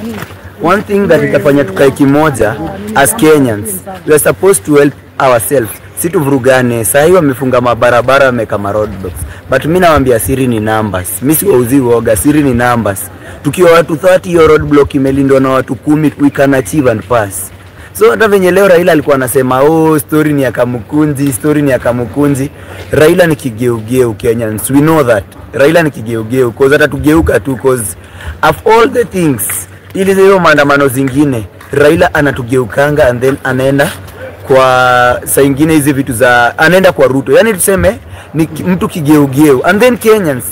One thing that itafanya tukae kimoja as Kenyans. We are supposed to help ourselves. Si tuvurugane. Saa hii wamefunga mabarabara, wameka ma roadblocks. But mimi nawaambia siri ni numbers. Mimi siwauzi uoga, siri ni numbers. Tukiwa watu 30, hiyo roadblock imelindwa na watu 10, we can achieve and pass. So hata venye leo Raila alikuwa anasema, oh, story ni ya Kamukunji, story ni ya Kamukunji. Raila ni kigeugeu, Kenyans. We know that. Raila ni kigeugeu, cause atatugeuka tu, cause of all the things, ili hiyo maandamano zingine, Raila anatugeukanga and then anaenda kwa saa ingine hizi vitu za anaenda kwa Ruto. Yani tuseme ni mtu kigeugeu. And then Kenyans,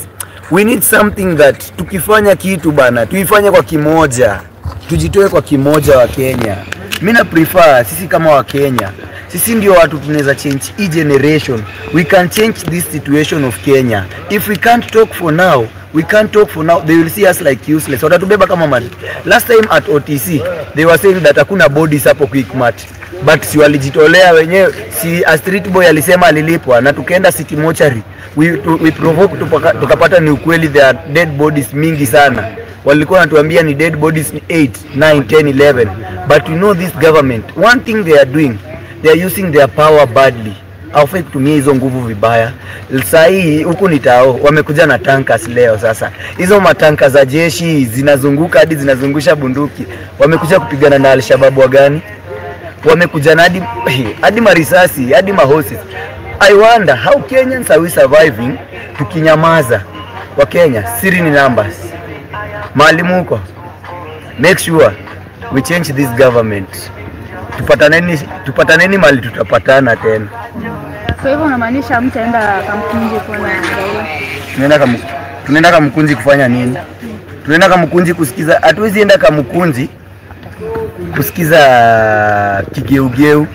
we need something that tukifanya kitu bana, tuifanye kwa kimoja. Tujitoe kwa kimoja wa Kenya. Mimi na prefer sisi kama wa Kenya, sisi ndio watu tunaweza change hii generation. We can change this situation of Kenya. If we can't talk for now, we can't talk for now, they will see us like useless. Watatubeba kama mali. Last time at OTC, they were saying that hakuna bodies hapo Quickmart. But si walijitolea wenyewe, si a street boy alisema alilipwa, na tukaenda city mortuary. We provoke tukapata ni ukweli, there are dead bodies mingi sana. Walikuwa wanatuambia ni dead bodies ni 8, 9, 10, 11. But you know this government, one thing they are doing, they are using their power badly. Hawafai kutumia hizo nguvu vibaya. Saa hii huku ni tao, wamekuja na tankers leo sasa. Hizo matanka za jeshi zinazunguka hadi zinazungusha bunduki. Wamekuja kupigana na Al-Shabaab wa gani? Wamekuja na hadi marisasi, hadi mahorses. I wonder how Kenyans are we surviving tukinyamaza. Wa Kenya, siri ni numbers. Maalimu huko, make sure we change this government. Tupataneni mali tutapatana tena. Kwa hivyo unamaanisha mtaenda Kamukunji kuona Raila? Tunaenda Kamukunji kufanya nini? Tunaenda Kamukunji kusikiza. Hatuwezi enda Kamukunji kusikiza kigeugeu.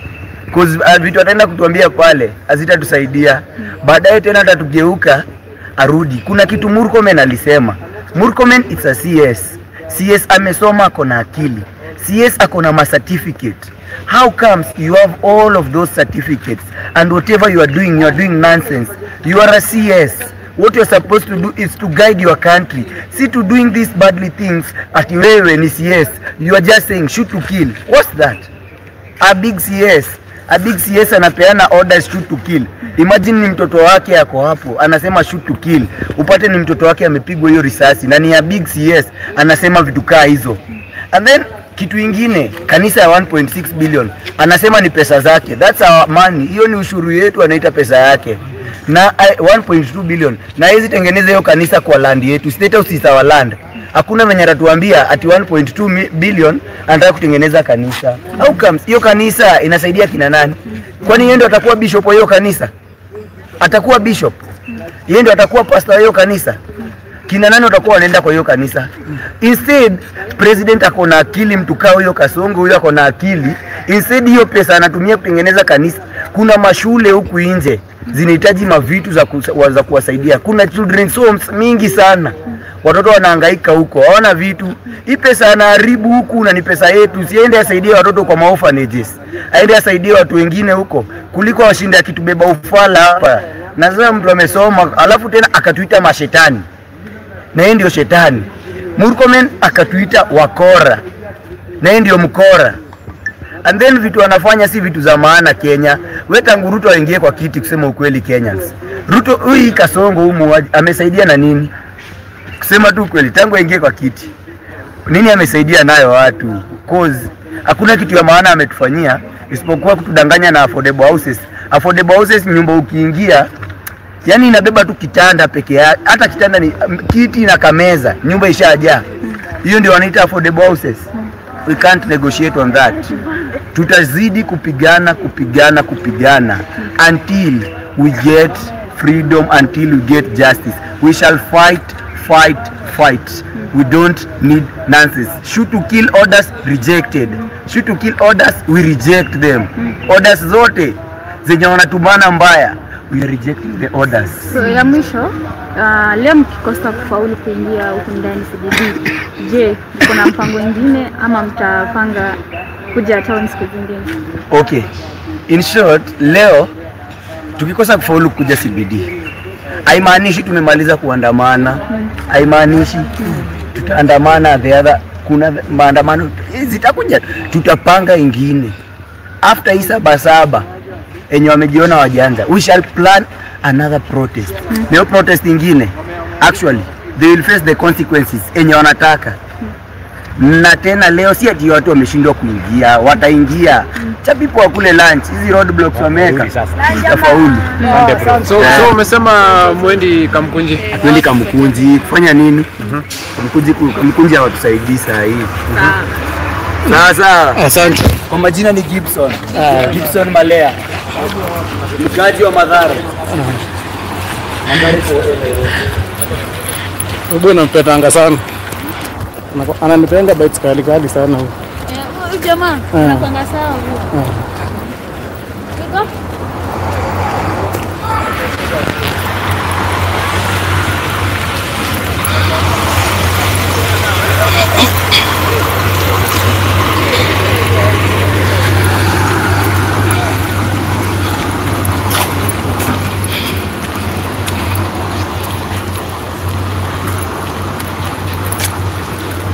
Cause vitu ataenda kutuambia pale hazitatusaidia. Baadaye tena atatugeuka arudi. Kuna kitu Murkomen alisema. Murkomen it's a CS. CS amesoma, ako na akili. CS ako na ma certificate. How comes you have all of those certificates and whatever you are doing nonsense? You are a CS. What you're supposed to do is to guide your country. See to doing these badly things at wewe ni CS. You are just saying shoot to kill. What's that? A big CS. A big CS anapeana orders shoot to kill. Imagine ni mtoto wake ako hapo anasema shoot to kill. Upate ni mtoto wake amepigwa hiyo risasi na ni a big CS anasema vitu kaa hizo. And then kitu ingine, kanisa ya 1.6 billion anasema ni pesa zake. That's our money. Hiyo ni ushuru yetu, anaita pesa yake. Na 1.2 billion. Na hizi tengeneza hiyo kanisa kwa land yetu. State House is our land. Hakuna mwenye atatuambia ati 1.2 billion anataka kutengeneza kanisa. How comes hiyo kanisa inasaidia kina nani? Kwani yeye ndio atakuwa bishop wa hiyo kanisa? Atakuwa bishop? Yeye ndio atakuwa pastor wa hiyo kanisa? Kina nani watakuwa wanaenda kwa hiyo kanisa? Instead president ako na akili, mtu kao huyo Kasongo huyo ako na akili. Instead hiyo pesa anatumia kutengeneza kanisa. Kuna mashule huku nje zinahitaji mavitu za kuwasaidia. Kuna children's homes mingi sana. Watoto wanahangaika huko, hawana vitu. Hii pesa anaharibu huku na ni pesa yetu. Siende asaidie watoto kwa orphanages. Aende asaidie watu wengine huko kuliko washinde akitubeba ufala hapa. Na sasa mtu amesoma alafu tena akatuita mashetani. Na yeye ndio shetani. Murkomen akatuita wakora. Na yeye ndio mkora. And then vitu wanafanya si vitu za maana Kenya. We tangu Ruto aingie kwa kiti, kusema ukweli Kenyans, Ruto huyu Kasongo humu amesaidia na nini? Kusema tu ukweli, tangu aingie kwa kiti nini amesaidia nayo watu? Cause hakuna kitu ya maana ametufanyia isipokuwa kutudanganya na affordable houses. Affordable houses, nyumba ukiingia yani inabeba tu kitanda peke yake, hata kitanda ni kiti na kameza, nyumba ishajaa. Hiyo ndio wanaita affordable houses. We can't negotiate on that. Tutazidi kupigana, kupigana, kupigana until we get freedom, until we get justice. We shall fight, fight, fight. We don't need nonsense. Shoot to kill orders rejected. Shoot to kill orders, we reject them. Orders zote zenye wanatumana mbaya, we are rejecting the orders. So ya mwisho, leo mkikosa kufaulu kuingia huku ndani CBD, je, kuna mpango mwingine ama mtapanga kuja town siku zingine? Okay. In short, leo tukikosa kufaulu kuja CBD, haimaanishi tumemaliza kuandamana. Haimaanishi tutaandamana the other, kuna maandamano zitakuja, tutapanga ingine after hii 7 enye wamejiona wajanja. We shall plan another protest. Leo protest ingine, actually they will face the consequences enye wanataka. Na tena leo si ati watu wameshindwa kuingia, wataingia. Chapipo wakule lunch, hizi roadblocks wameweka, tutafaulu. So umesema mwendi Kamkunji? Hatuendi Kamkunji, kufanya nini? Kamkunji hawatusaidii saa hii. Sasa asante. Kwa majina ni Gibson. Gibson Malea, mkaji wa Mathare. Bwana mpendanga sana. Ananipenda bites kali kali sana huyu. Huyu jamaa anakuanga sawa huyu. Tuko?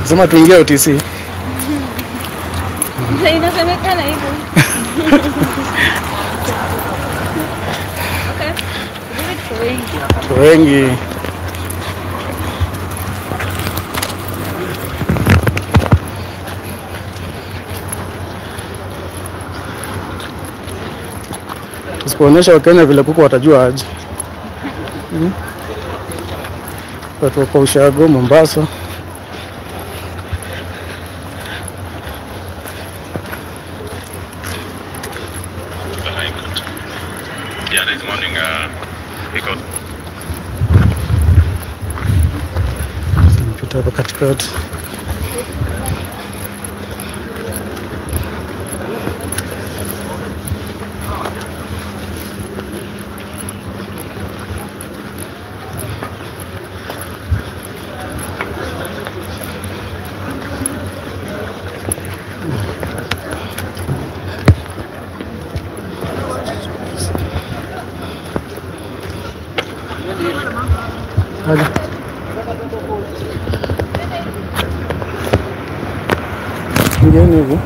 Sema tuingie OTC. Inasemekana hivyo. Okay. Tuko wengi. Wengi. Tusipoonyesha Wakenya vile kuku watajua aje. Watu wa Ushago, Mombasa. Yeah, this morning we got Pita hapa katikati. Ingieni hivi.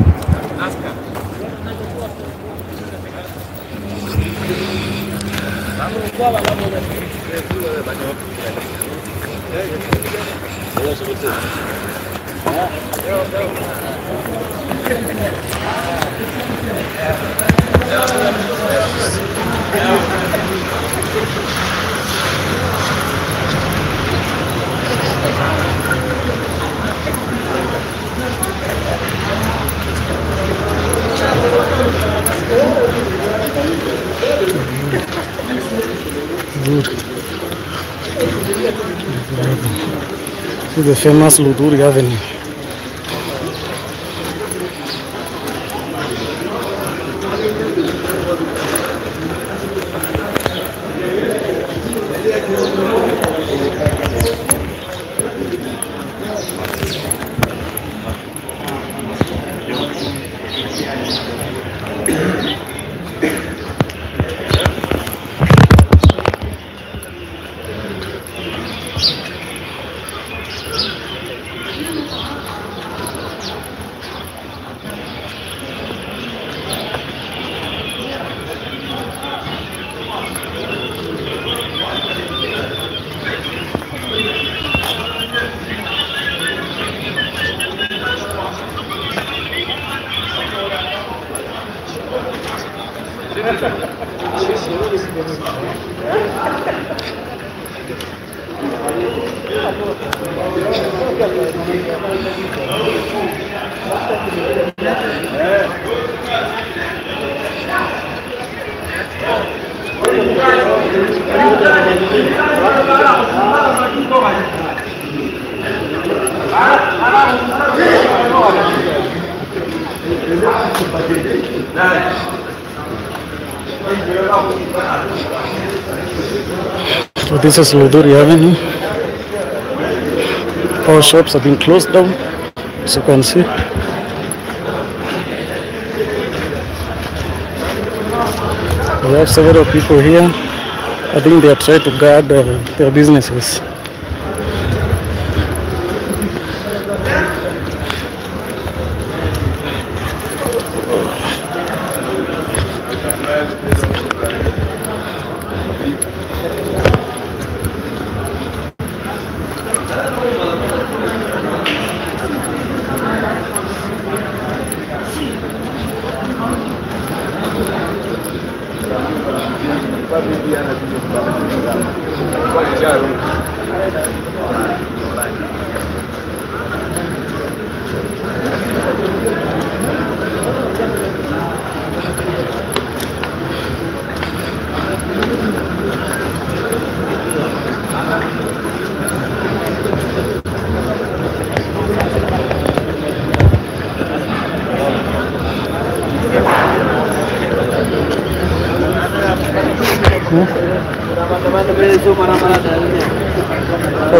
This is the famous Luthuli Avenue. So this is Luthuli Avenue. All shops have been closed down, as you can see. We have several people here. I think they are trying to guard their businesses.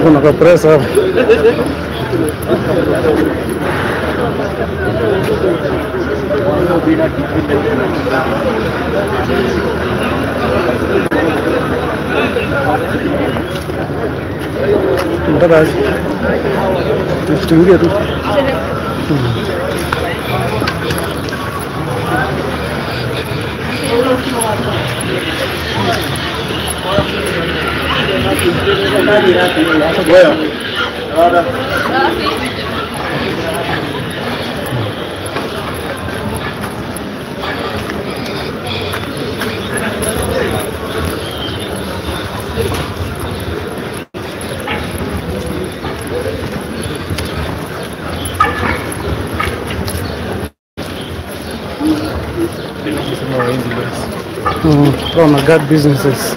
Kuna kapresa hapa. Nataka tuingie tu. Oh my God, businesses.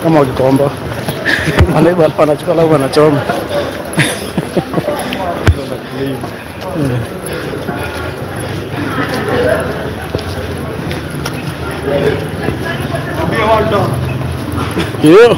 Kama wakikomba wanachukua lao wanachoma. Yeah.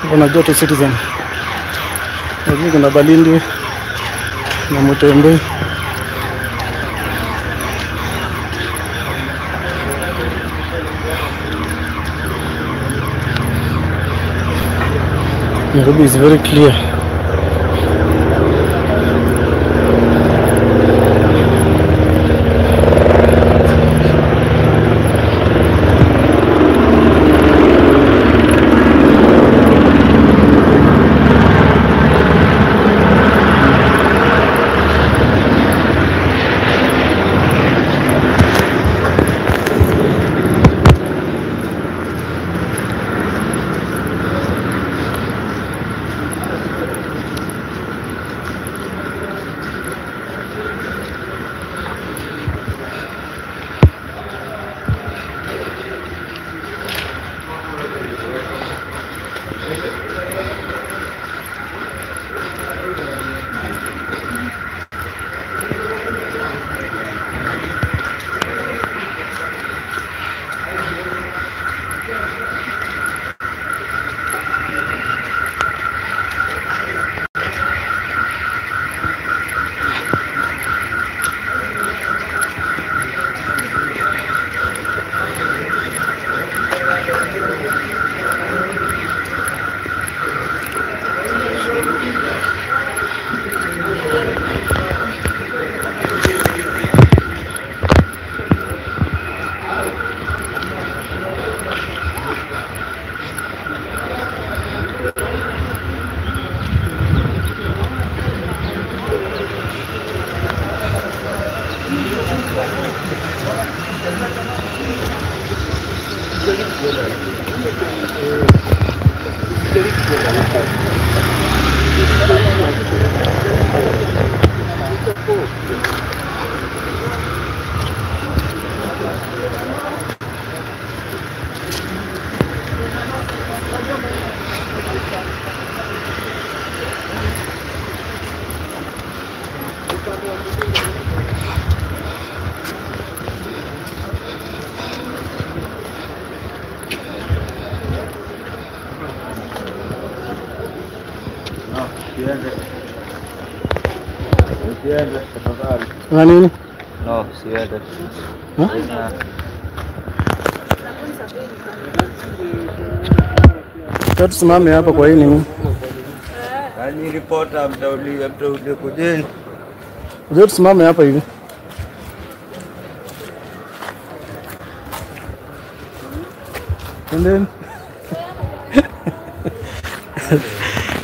Kuna Joto Citizen, lakini kuna Balindi na Mutembe. Nairobi is very clear. Na nini? No, siende. Tusimame hapa kwa hii nini? Yaani reporter mtauliza mtauliza kujeni. Unajua tusimame hapa hivi. Endeni.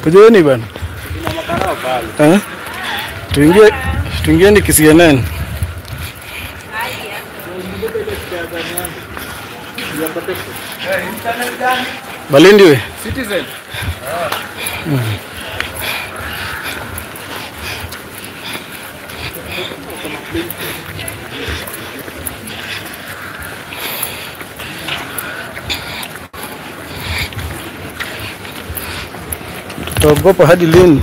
Kujeni bana. Eh? Tuingie tuingieni CNN. Balindi we. Citizen. Tutaogopa hadi lini?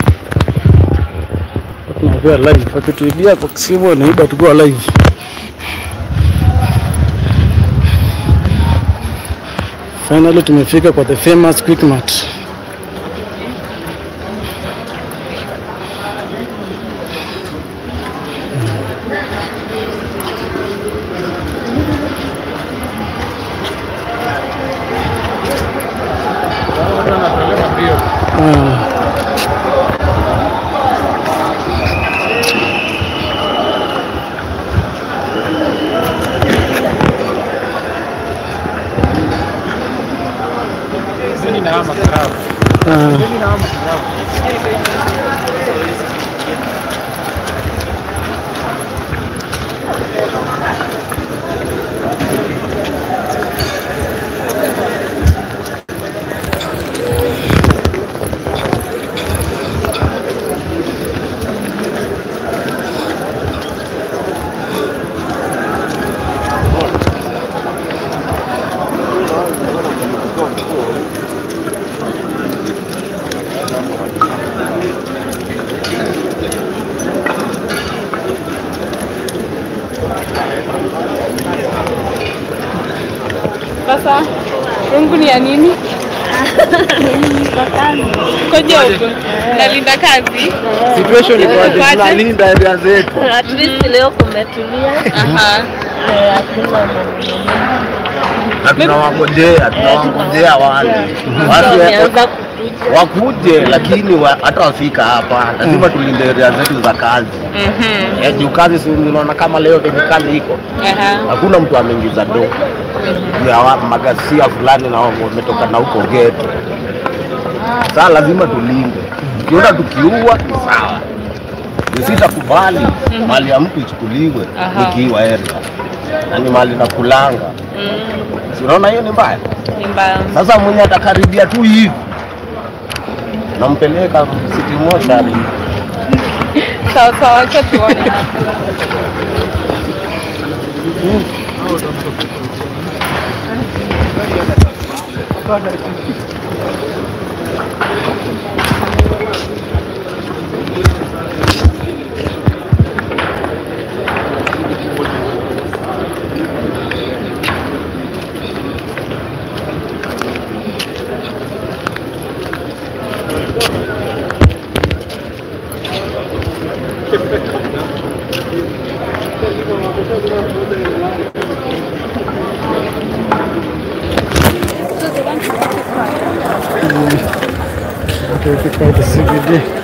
Tunakuwa live. Wakituibia kwa simu wanaiba tukiwa live. Finally tumefika kwa the famous Quickmart. Sasa rungu ni ya nini? Koje huko? Nalinda kazi. Situation iko aje? Tunalinda area zetu. At least leo kumetulia. Aha. Hakuna maneno. Na tunawangojea wale. Wakuje lakini hata wafika hapa lazima tulinde area zetu za kazi. Juu kazi si unaona kama leo kemikali iko. Hakuna mtu ameingiza do. Ya magasia fulani na wametoka na huko ghetto. Sasa lazima tulinde. Ukiona tukiua ni sawa. Sitakubali mali ya mtu ichukuliwe nikiwa area. Na ni mali na kulanga. Si unaona hiyo ni mbaya? Ni mbaya. Sasa mwenye atakaribia tu hivi nampeleka city mochari. Sawa sawa, acha tuone. Okay, the CBD.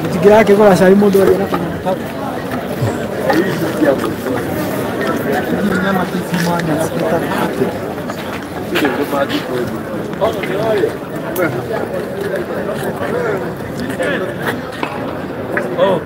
Mtigira yake kwa sasa mundu aliona kama nataka. Nyama kisimani na kutakate. Oh.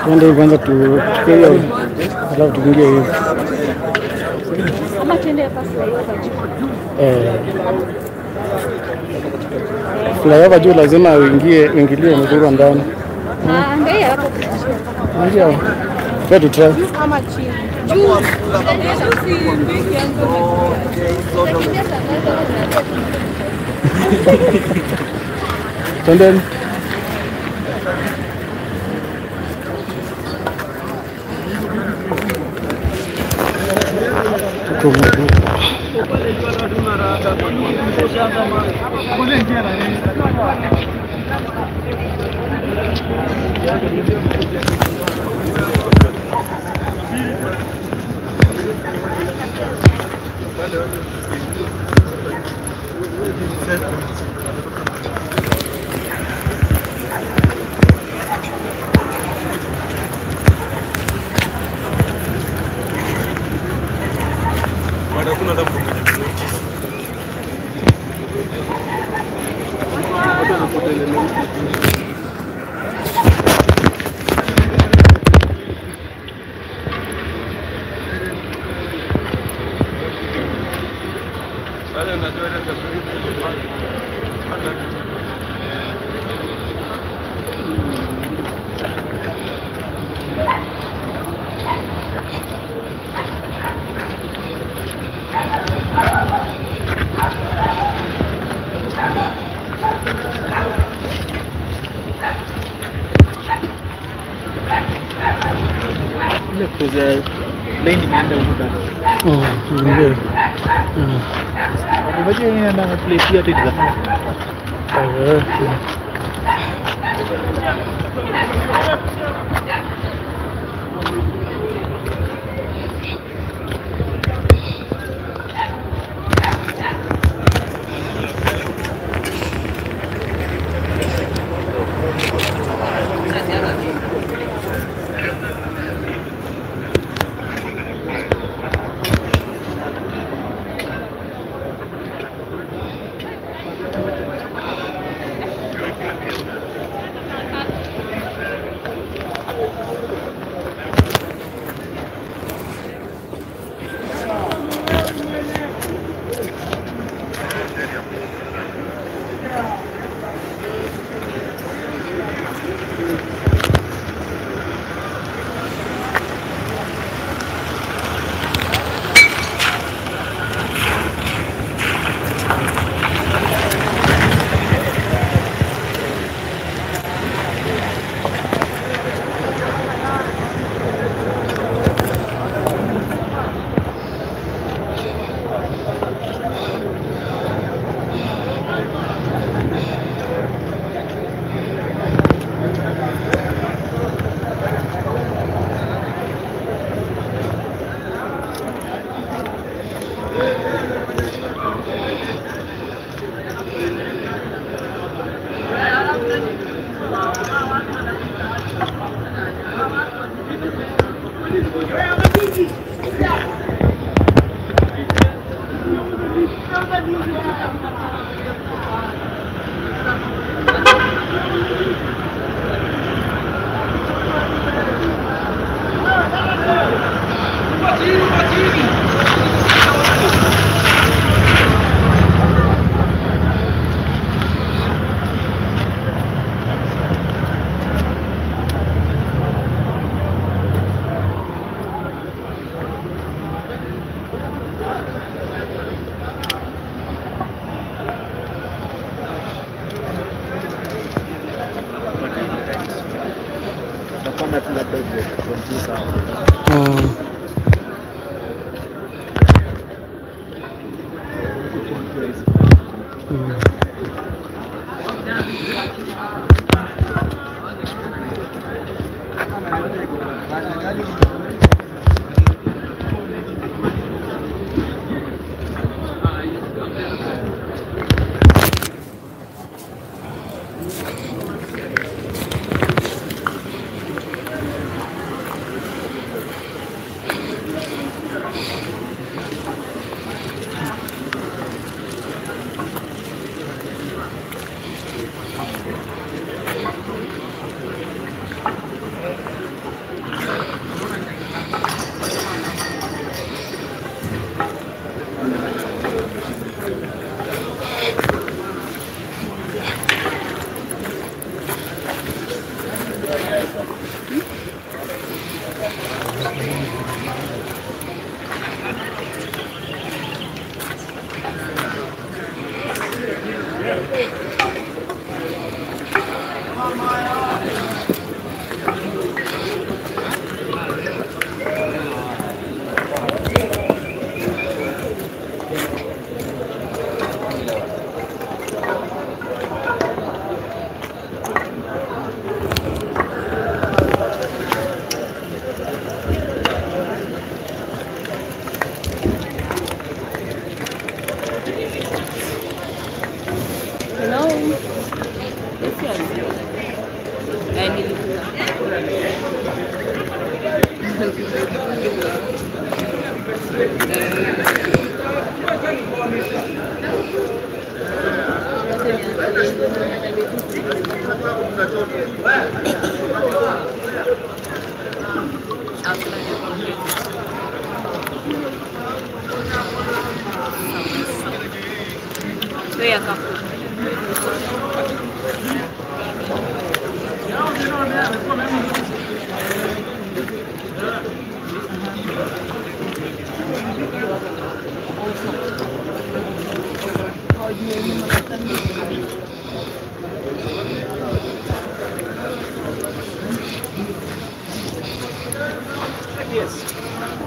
Tuende kwanza tuchukue hiyo, alafu tuingie hiyo. Ama tuende hapa flyover juu. Flyover juu lazima uingie, uingilie mzuri ndani. Ah, ndio hapo. Ndio. Try to try. Ama chini. Juu. Twendeni. Tuko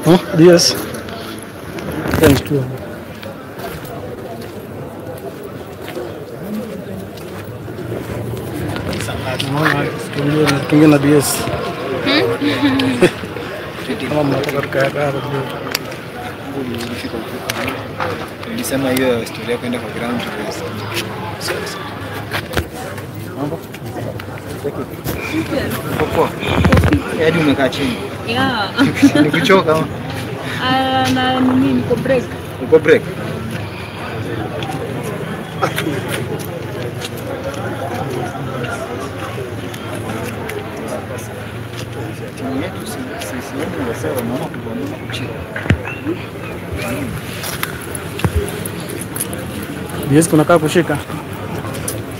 Huh? Yes. Thanks too. Tuingie na DS. Kama mnataka tukae hapa kidogo. Nilisema hiyo historia kwenda kwa ground. Mambo? Poa. Hadi umekaa chini. Yeah. Nikuchoka ama? Na nini niko break. Uko break? Timu yetu sioni wasee wanaona kubomoa kucheza. Yes, kunakaa kushika.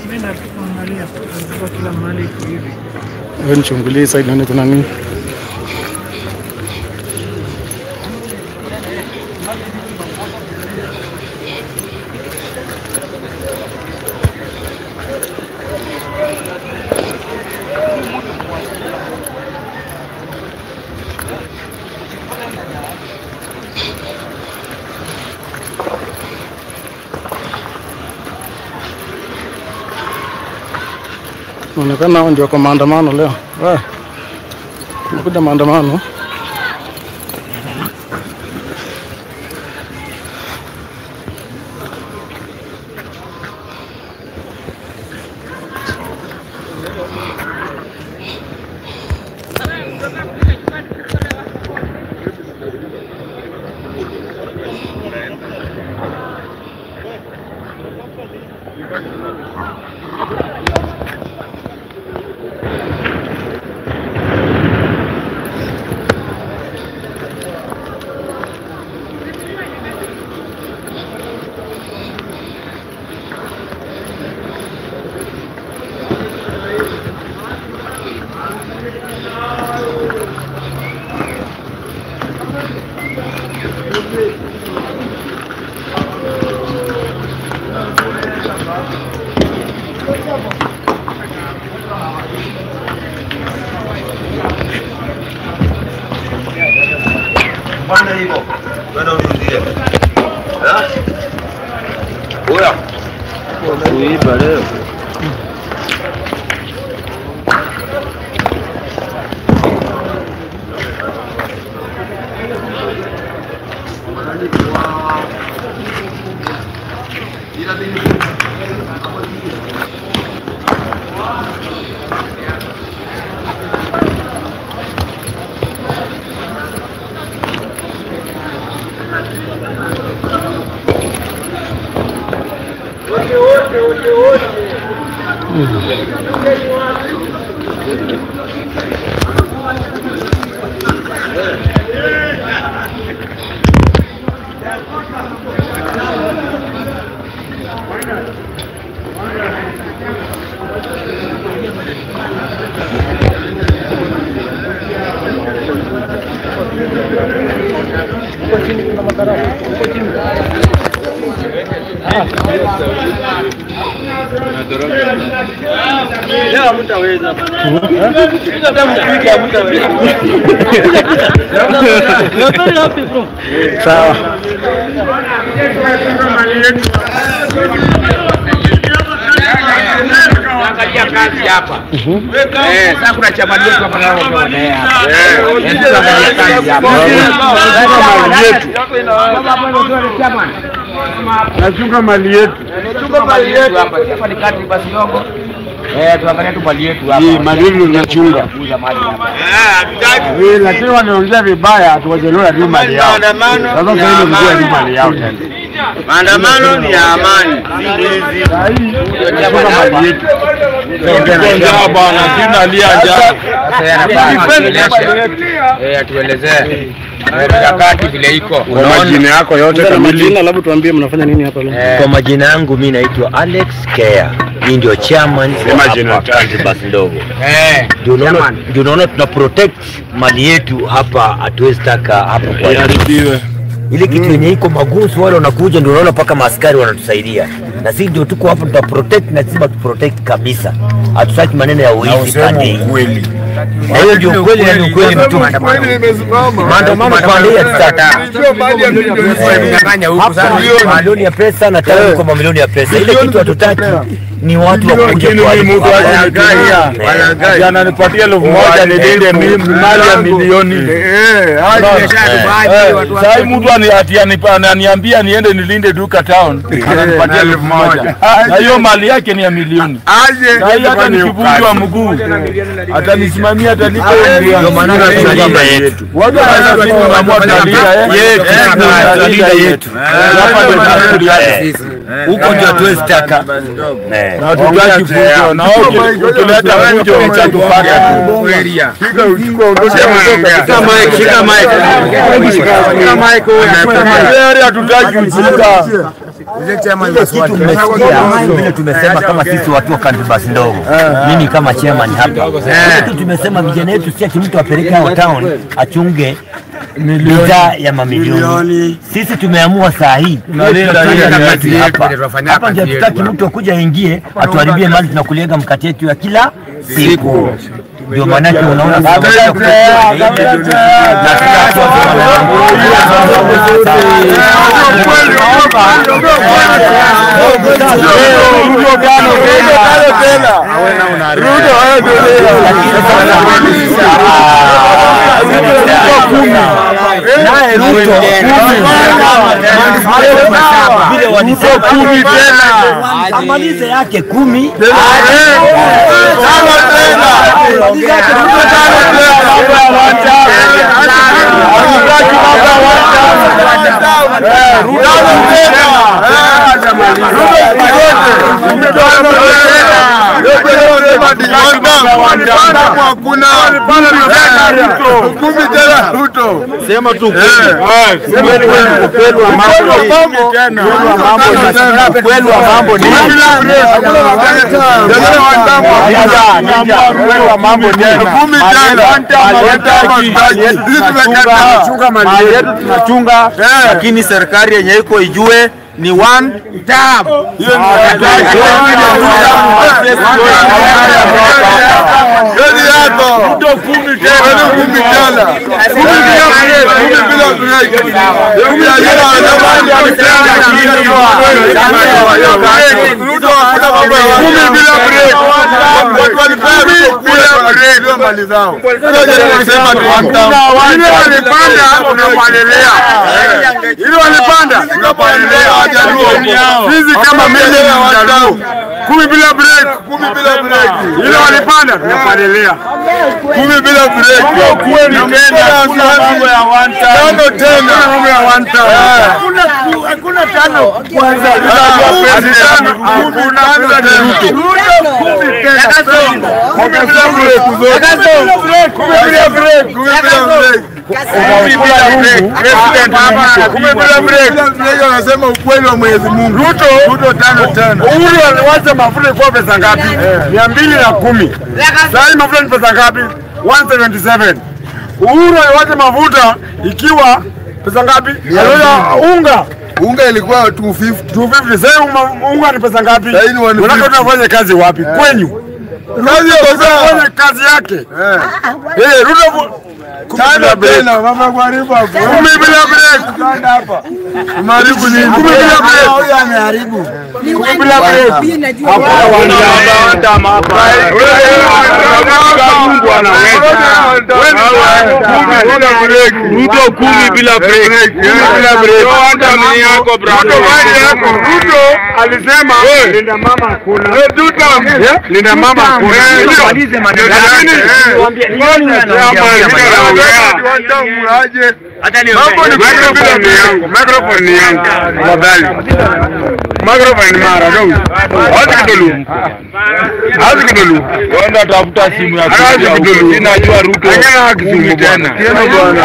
Mimi naangalia kwa kila mahali iko hivi. Wewe nichungulie side nione kuna nini. Inaonekana hao ndio kwa maandamano leo. Kumekuja maandamano. Panda hivyo. Wewe urudie. Eh? Oya. Kuiba leo. Sawa. Angalia kazi hapa. Sasa kuna chama letu hapa nao wameonea. Kazi hapa. Nachunga mali yetu. Nachunga mali yetu hapa. Hapa ni kati basi yongo. Tuangalie tu mali yetu hapa. Hii mali yetu tunachunga. Kuuza mali hapa. Lakini wanaongea vibaya tuwajelola tu mali yao. Sasa sasa ndio ni mali yao tena. Maandamano ni ya amani. Mali yetu. Njaa bwana, sina lia njaa. Atuelezee mikakati vile iko. Kwa majina yako yote kamili. Majina labda tuambie mnafanya nini hapa leo. Kwa majina yangu mimi naitwa Alex Kea. Mimi ndio chairman wa Country Ndogo. Ndio unaona tuna protect mali yetu hapa, hatuwezi taka hapo kwa iharibiwe. Ile kitu yenye iko magusu wale wanakuja, ndio unaona paka maaskari wanatusaidia. Na sisi ndio tuko hapa, tuta protect na sisi tu protect kabisa. Hatutaki maneno ya wizi pande. Na hiyo ndio ukweli, na ni ukweli mtupu. Maandamano pande ya tutaki. Mamilioni ya pesa na tayari kwa mamilioni ya pesa. Ile kitu hatutaki ni watu wa kuja kwa mtu aje ananipatia 1000 nilinde mimi mali ya milioni. Sasa mtu ananiambia niende nilinde duka town, ananipatia 1000. Na hiyo mali yake ni ya milioni. Na hiyo hata nikivunjwa mguu atanisimamia, atanipa milioni. Ndio maana tunalinda yetu. Watu wanalinda yetu. Hapa ndio tunalinda. Huko ndio hatuwezi taka. Na hatutaki fujo, na ukileta fujo utatupata tu. Shika mic. Shika mic. Hatutaki ujinga. Kitu mmesikia vile tumesema kama sisi watu wa Country Bus Ndogo. Mimi kama chairman hapa. Kitu tumesema vijana wetu si ati mtu apeleke hao town achunge bidhaa ya mamilioni. Sisi tumeamua saa hii hapa. Hapa ndio hatutaki mtu akuja aingie atuharibie mali tunakuliaga mkate yetu ya kila siku. Ndio maana yake unaona naye Ruto vile walisema 10 tena amalize yake 10 Sema tu ukweli wa mambo ni mali yetu tunachunga, lakini serikali yenye iko ijue ni one term. Kumi bila break. Watu bila break mali zao. Ile walipanda tunapalilia. Ile walipanda tunapalilia. Sisi kama mimi ni Mjaluo. 10 bila break, 10 bila break. Ile walipanda tunapalilia. 10 bila break. Kweli tena mambo ya one time. Tano tena mambo ya one time. Hakuna tano kwanza. Hakuna tano. Kumi tena. 10 bila break. 10 bila break. 10 bila break. 10 bila break. Anasema ukweli wa Mwenyezi Mungu. Ruto 5 tena. Uhuru aliwacha mafuta kwa pesa ngapi? 210. Sasa mafuta ni pesa ngapi? 177. Uhuru aliwacha mafuta ikiwa pesa ngapi? Unga. Unga ilikuwa 250. 250. Sasa unga ni pesa ngapi? Unataka tunafanya kazi wapi? Kwenyu. Kazi ya kazi yake. Ruto 5 tena mama kuharibu hapo. 10 bila break. Hapa. Umeharibu nini? 10 bila break. Huyu ameharibu. 10 bila break. Hapa wana hapa. Mungu anaweza. Wewe 10 bila break. Ruto 10 bila break. 10 bila break. Hata mimi yako brother. Ruto bali yako. Ruto alisema linda mama hakuna. Ruto linda mama hakuna. Malize maneno. Microphone ni yangu. Tafadhali. Microphone ni mara dong. Hadi kidolu. Hadi kidolu. Wenda tafuta simu ya kidolu. Ninajua Ruto. Angela kisimu tena.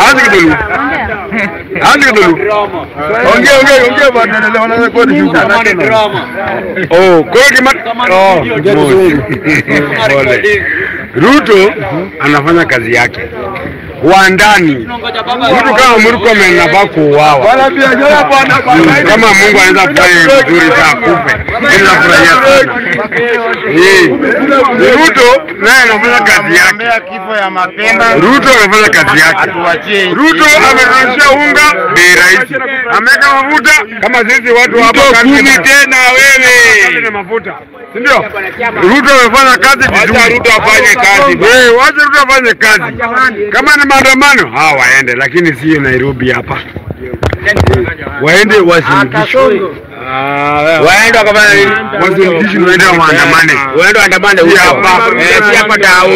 Hadi kidolu. Hadi kidolu. Ongea ongea ongea bwana na wana rekodi shughuli. Oh, kwa kima oh. Ruto anafanya kazi yake. Wa ndani. Mtu kama Murkomen anafaa kuuawa. Kama Mungu anaweza kufanya vizuri za kufe. Mimi nafurahia sana. Ruto naye anafanya kazi yake. Ruto anafanya kazi yake. Ruto amerudisha unga bei rahisi. Ameweka mafuta kama sisi watu hapa kumi tena wewe. Ni mafuta. Si ndio? Ruto amefanya kazi vizuri. Wacha Ruto afanye kazi. Wacha Ruto afanye kazi. Kama ni maandamano, hawa waende, lakini si Nairobi hapa. Waende wasindikishwe. Waende wakafanya nini? Wasindikishwe waende waandamane. Waende waandamane huko. Hapa. Si hapa tao.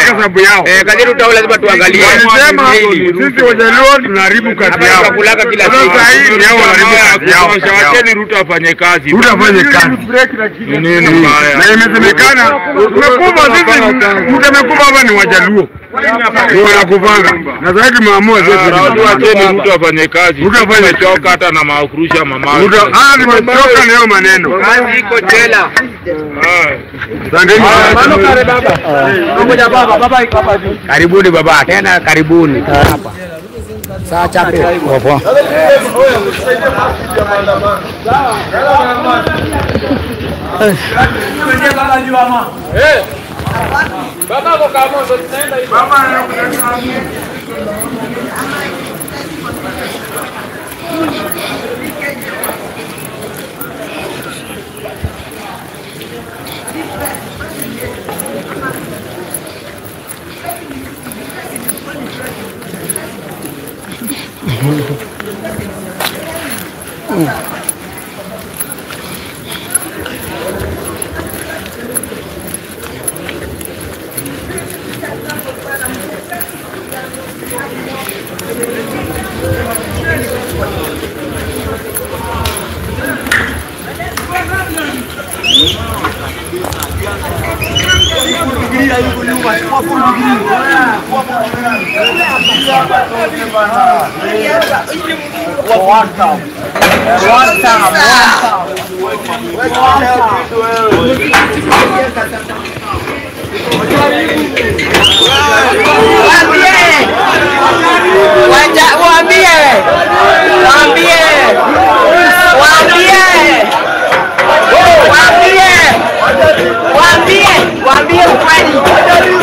Sababu yao. Kazi Ruto lazima tuangalie. Walisema sisi Wajaluo tunaharibu kazi yao. Kulaka kila siku. Sasa hii ni hao wanaharibu kazi yao. Wacheni Ruto afanye kazi. Ruto afanye kazi. Nini mbaya? Na imesemekana tumekufa sisi, mtu amekufa hapa ni Wajaluo. Ndio wanakupanga. Na sasa tumeamua sisi. Wacheni Ruto afanye kazi. Ruto afanye choka hata na makurusha mama. Ruto nimechoka na hiyo maneno. Kazi iko jela. Asanteni. Ngoja baba, baba iko hapa juu. Karibuni baba, tena karibuni hapa. Saa chape. Poa. Baba kwa kamoto tunaenda hivi. Baba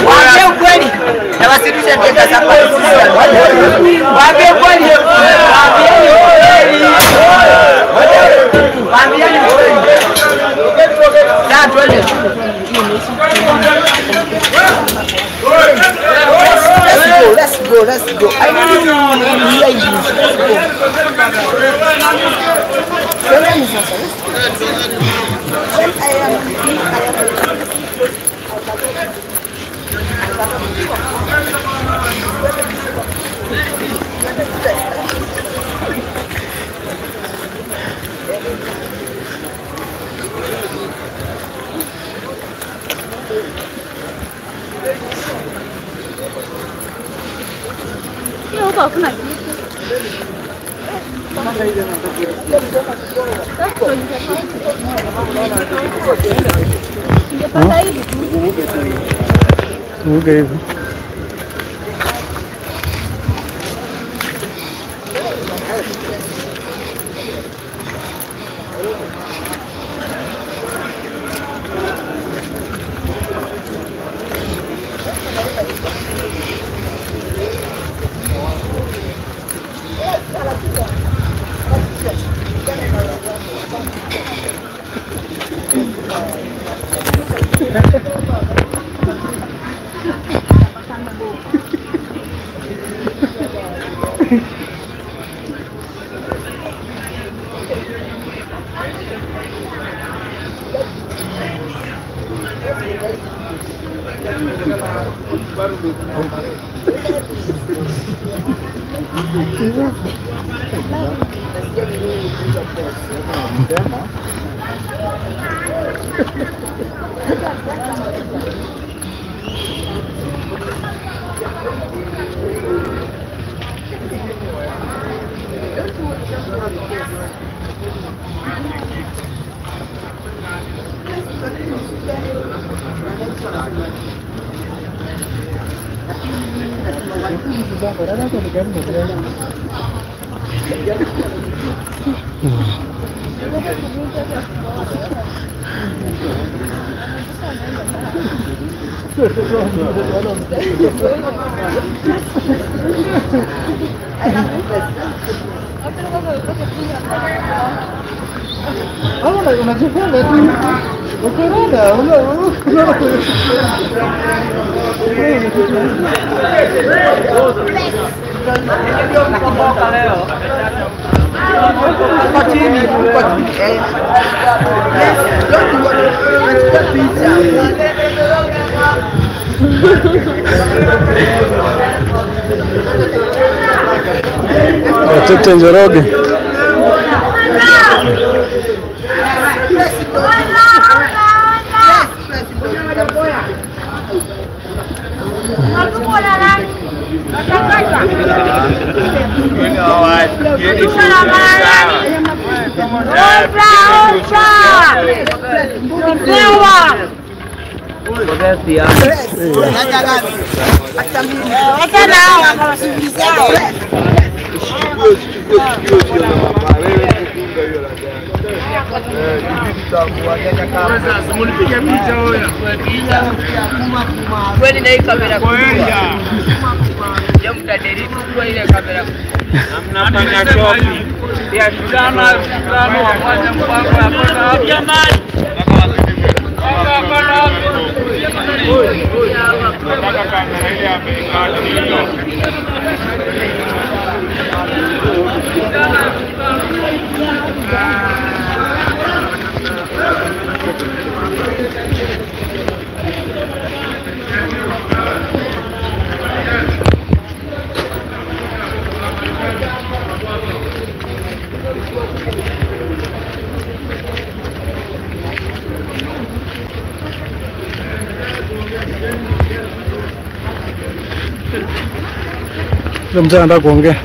Waambie ukweli. Na wasirushe tena safari sisi. Waambie ukweli. Waambie ukweli. Waambie ukweli. Let's go, let's go, let's go. I need you to hear you. Let's go. When I am Hiyo huko hakuna kitu. Tungepanda hivi tu. Tuvuke hivi. Watoto Njoroge. Kweli na hii kamera kubwa. Ya mtaderiki kwa ile kamera kubwa. Mnafanya shopping. Ya vijana wafanye mpango ya kwenda hapo. Jamani. Nataka kamera ile ya bei ghali hiyo. Mzee anataka kuongea.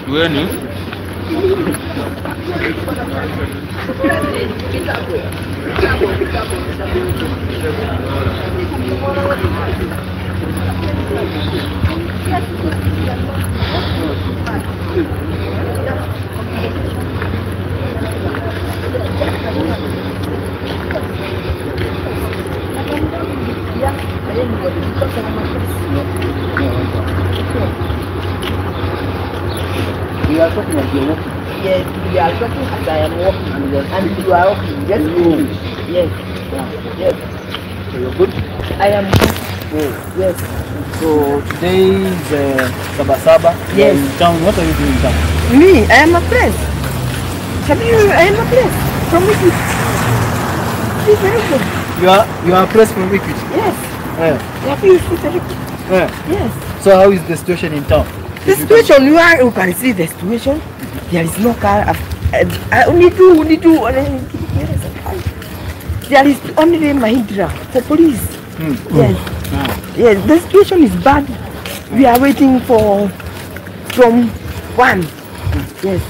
Weni? We are talking as you are walking. Yes, we are talking as I am walking. And you are walking. Yes, yes, yes. So you're good? I am good. Yes. So today is Sabasaba. Yes. In town. What are you doing in town? Me, I am a press. I am a press from Equity. Very good. You are a press from Equity? Yes. Yeah. Yeah. Yes. So how is the situation in town? The situation, you can see the situation. There is no car. There is only Mahindra for police. Yes. Yes, the situation is bad. We are waiting for from one. Yes.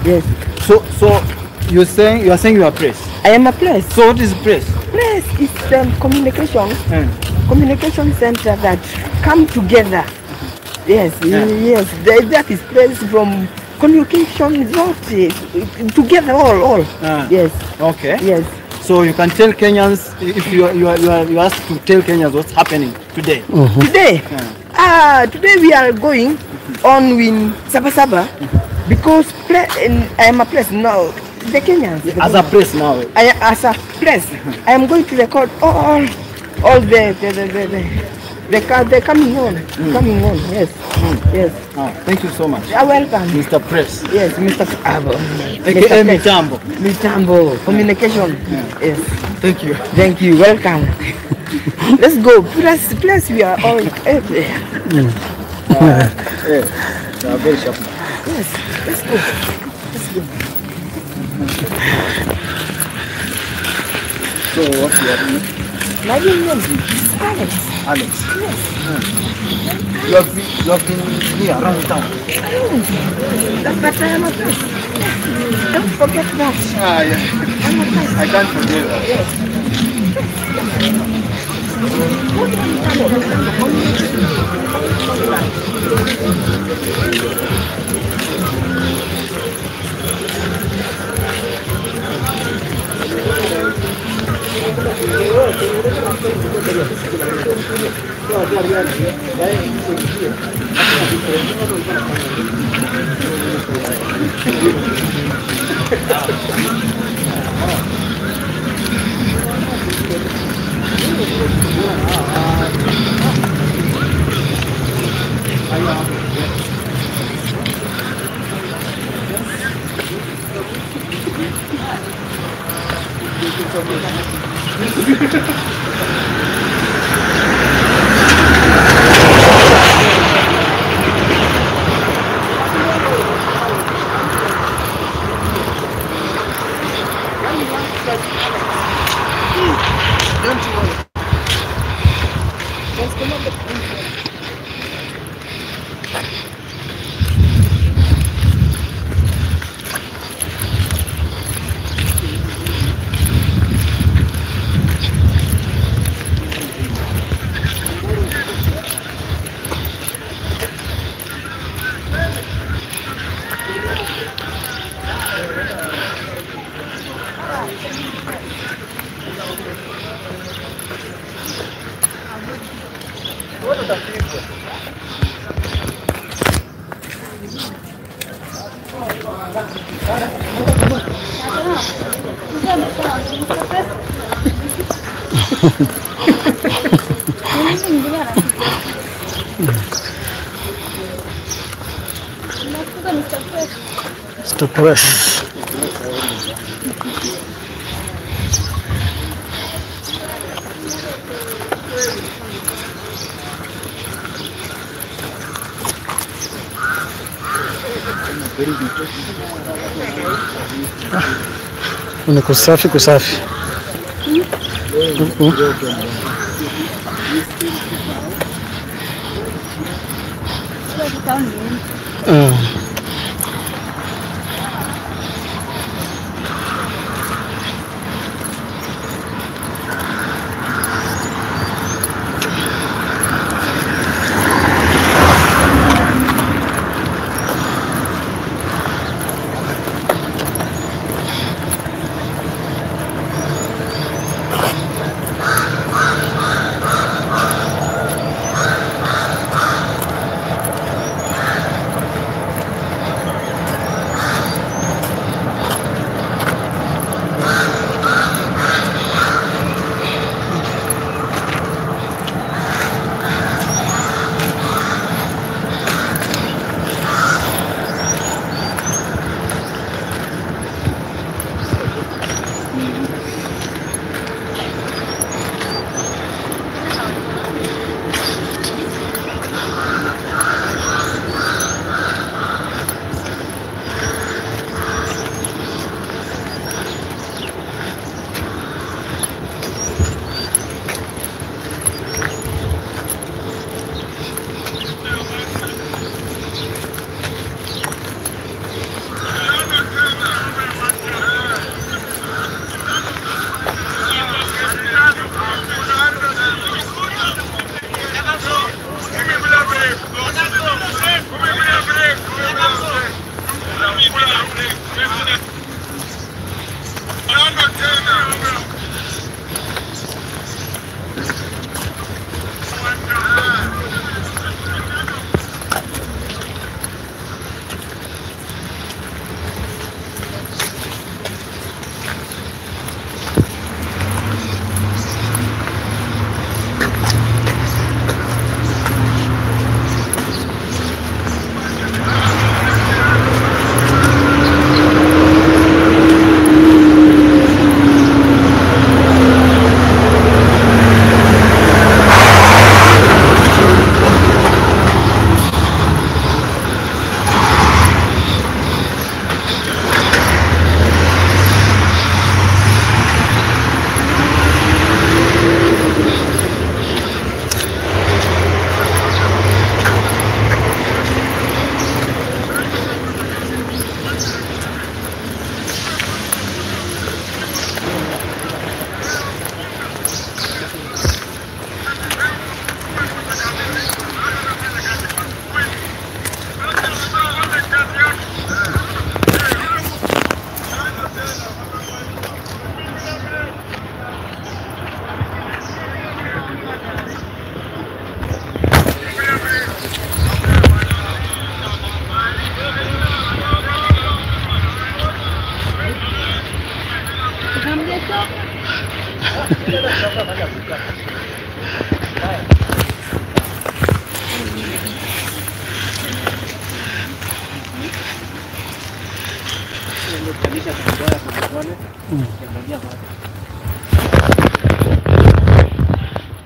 Yes. So you're saying you are press. I am a press. So what is press? Press is communication. Communication center that come together. Yes, yes, that is press from communication, not together, all. Yes. Okay. Yes. So you can tell Kenyans, if you are asked to tell Kenyans what's happening today. Today, today we are going on with Sabasaba because I am a press now. The Kenyans. As a press now. As a press, I am going to record all the. They're coming on, coming on, yes, yes. Oh, thank you so much. You are welcome. Mr. Press. Yes, Mr. Abo. AKA Mitambo. Mitambo, communication. Yeah. Yes. Thank you. Thank you, welcome. Let's go. Plus, we are all everywhere. Yeah, you are very sharp. Yes, let's go. Let's go. So, what's your name? My name is Alex. Alex? Yes. You have been here around town? But I am a press. Don't forget that. Ah, yeah. I'm a press. I can't forget that. Yes. Mr. Press. Ni kusafi kusafi.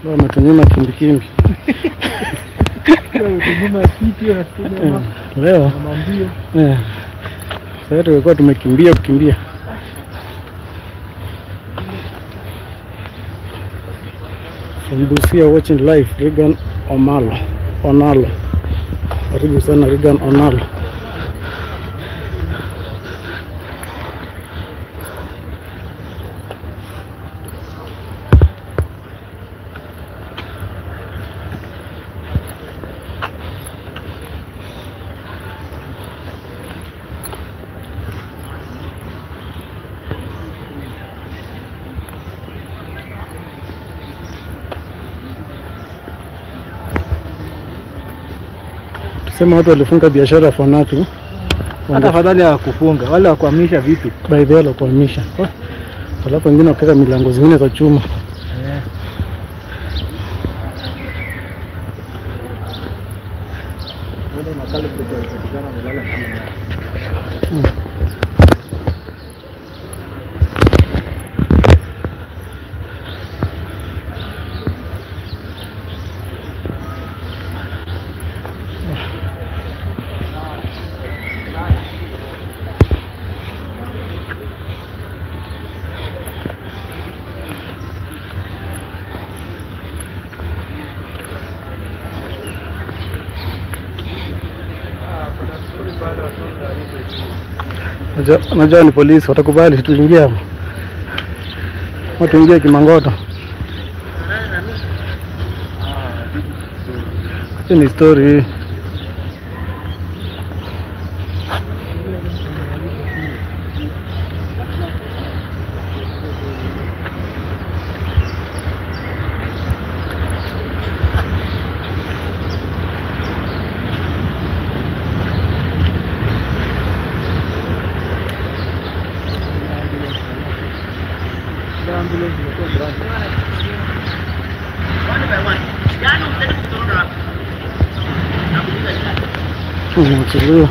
Wametunyima kimbikimbi. Leo sasa tulikuwa tumekimbia kukimbia. From Busia watching live, Regan Omalo. Onalo. Karibu sana Regan Onalo. Sema watu walifunga biashara for nothing. Hata afadhali hawakufunga, wale wakuhamisha vitu. By the way, wakuhamisha. Alafu wengine wakaweka milango zingine za chuma. Najua ni polisi watakubali tuingie hapo. Watu ingie kimangoto. Hii ni story. Tulia.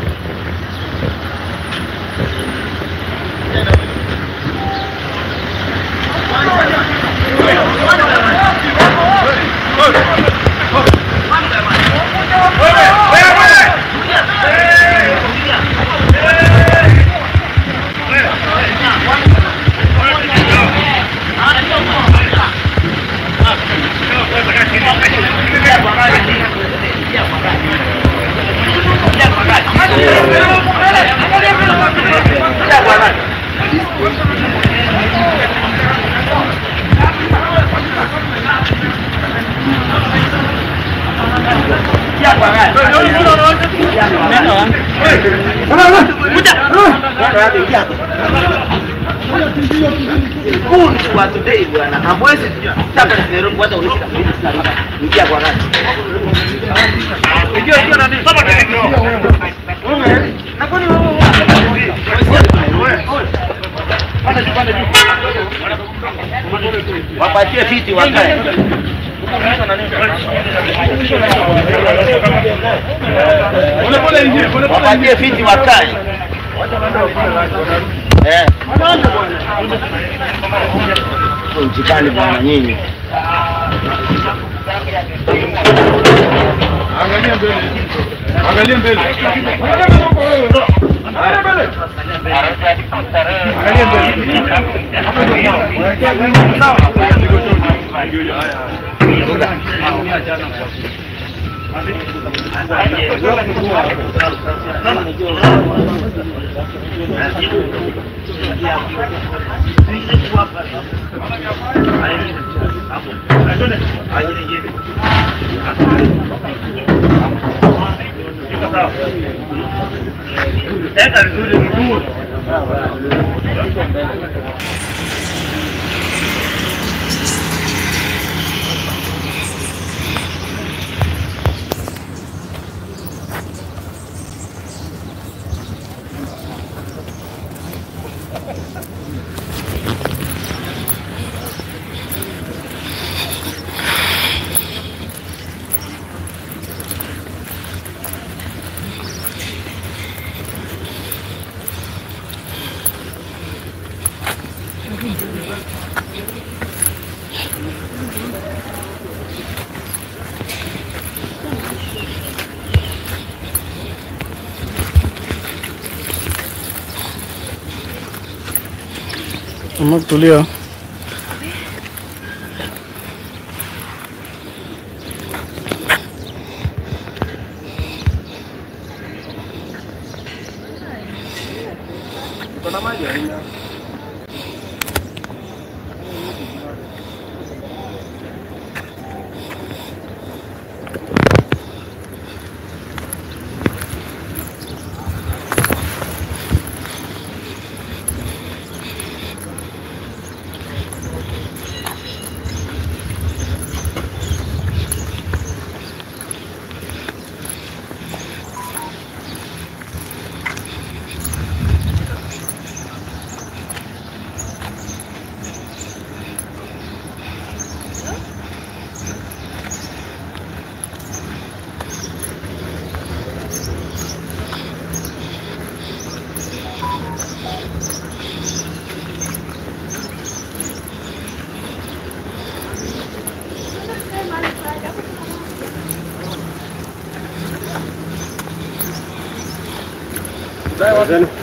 Wapatie viti wakae. Wapatie viti wakae. Eh. Mjikani bwana nyinyi. Angalia mbele. Angalia mbele. Angalia mbele. Angalia mbele. Tulia.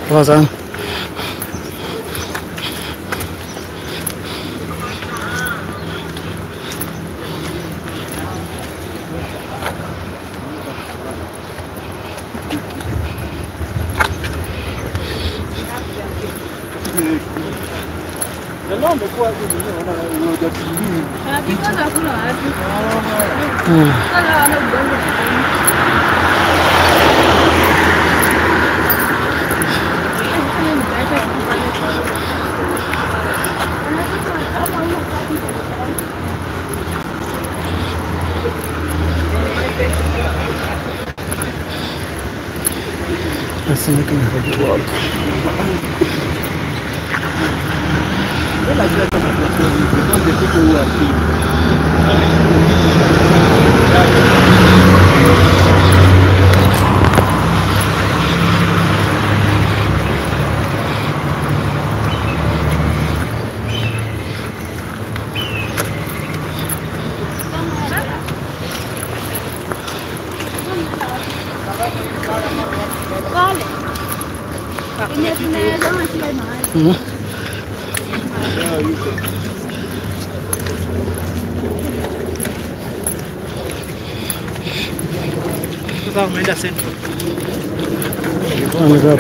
Poa sana. Let's make a walk.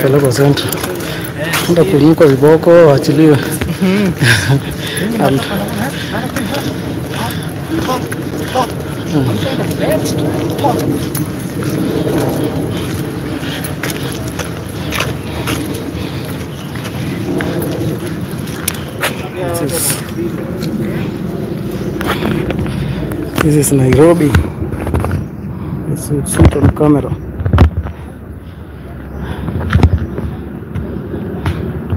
Pelekwa Central. Enda kunyukwa viboko waachiliwe. This is Nairobi. It's shoot on camera.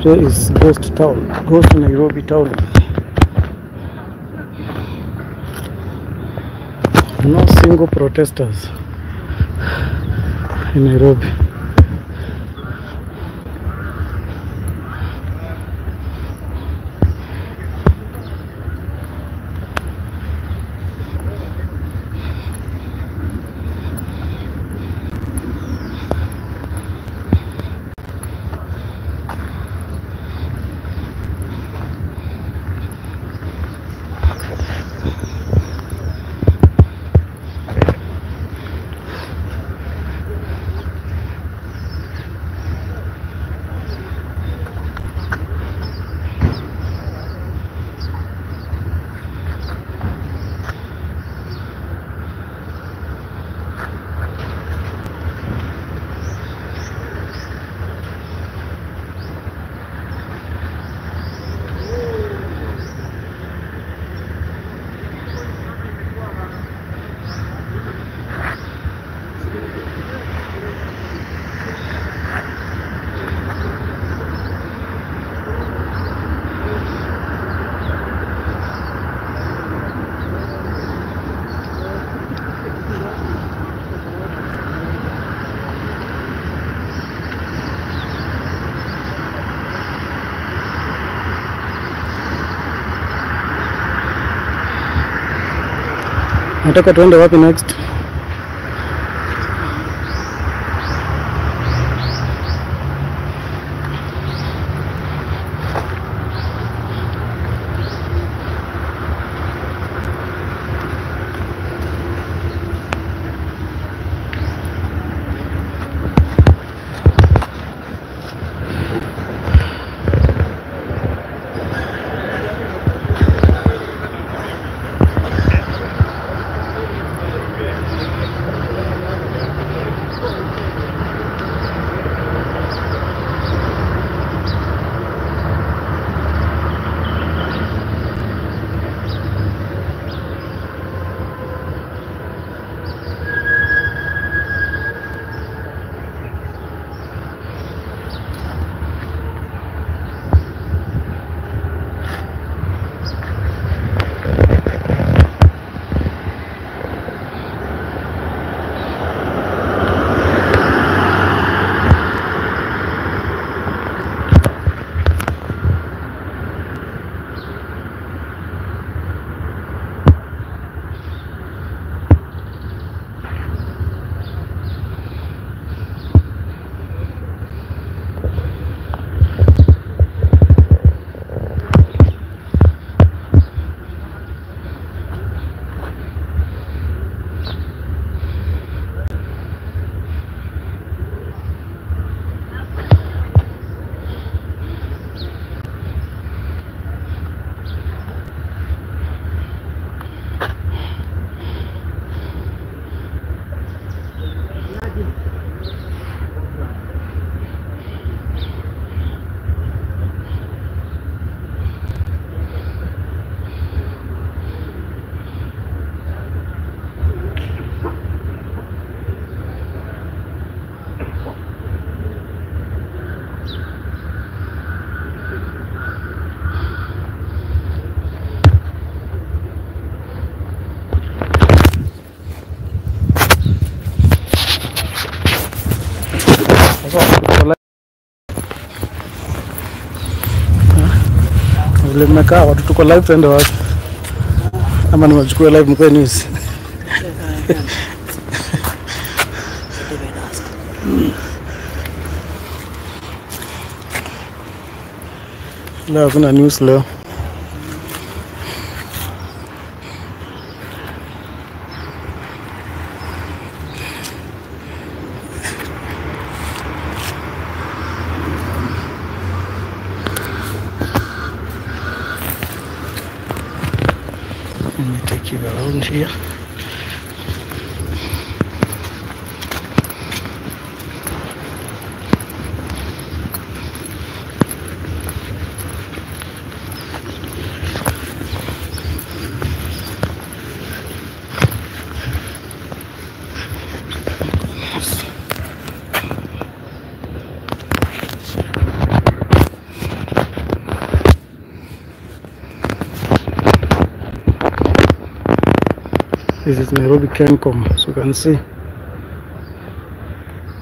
Today is ghost town, ghost Nairobi town. No single protesters in Nairobi. Nataka tuende wapi next? Vile mmekaa watu tuko live, tuende wapi? Ama niwachukue live mkwe news? Leo hakuna news leo. Let me take you around here. This is Nairobi Kencom, so you can see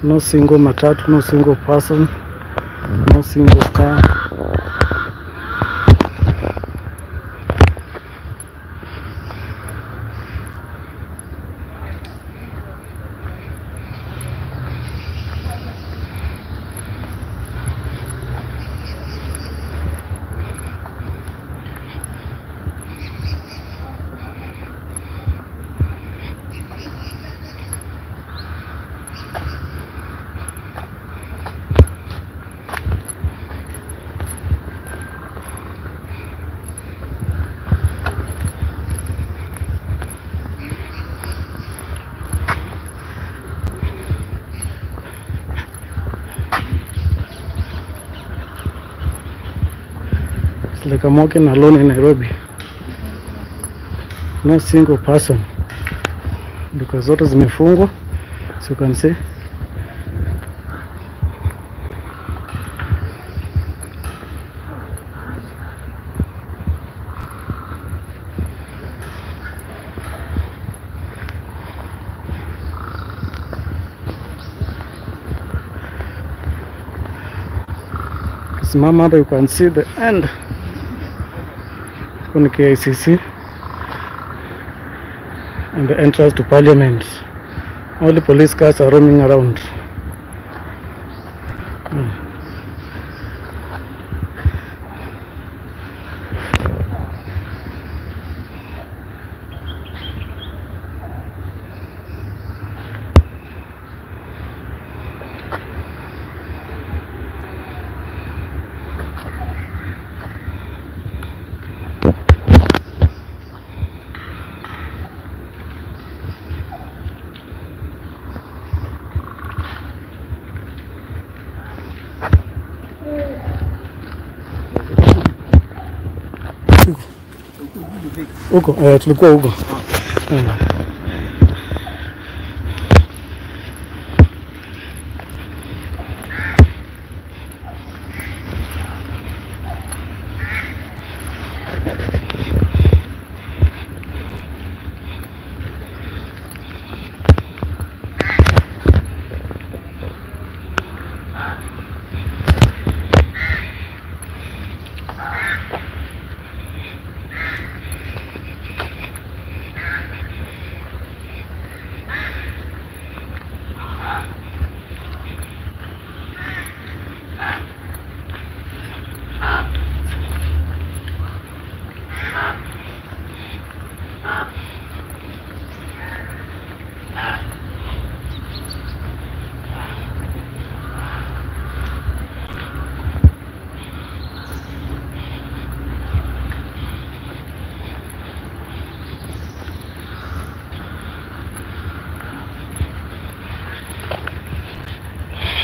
no single matatu, no single person, no single car. Like I'm walking alone in Nairobi. No single person. Duka zote zimefungwa, so you can see. Simama hapa, you can see the end. On KICC and the entrance to Parliament. All the police cars are roaming around. Huko tulikuwa huko.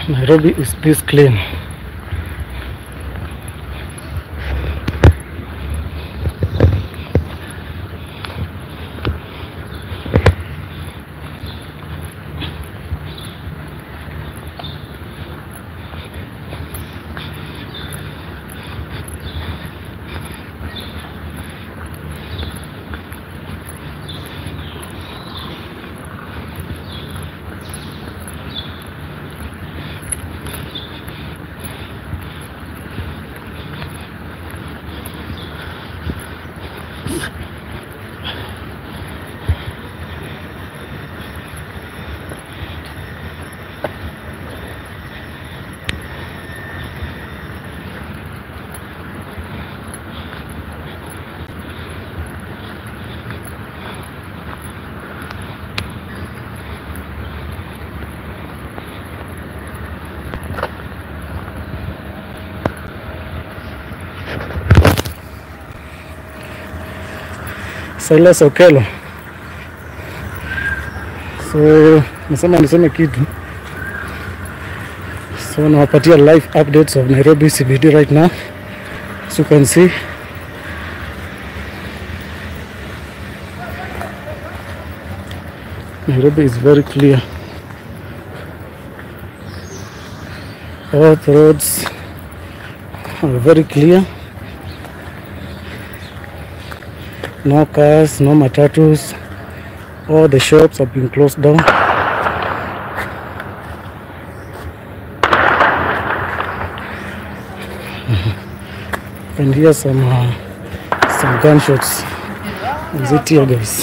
Nairobi is this clean. Silas Okello. So nasema niseme kitu. So nawapatia live updates of Nairobi CBD right now. As you can see, Nairobi is very clear. All the roads are very clear. No cars, no matatus. All the shops have been closed down. And here some gunshots. Is it tear gas?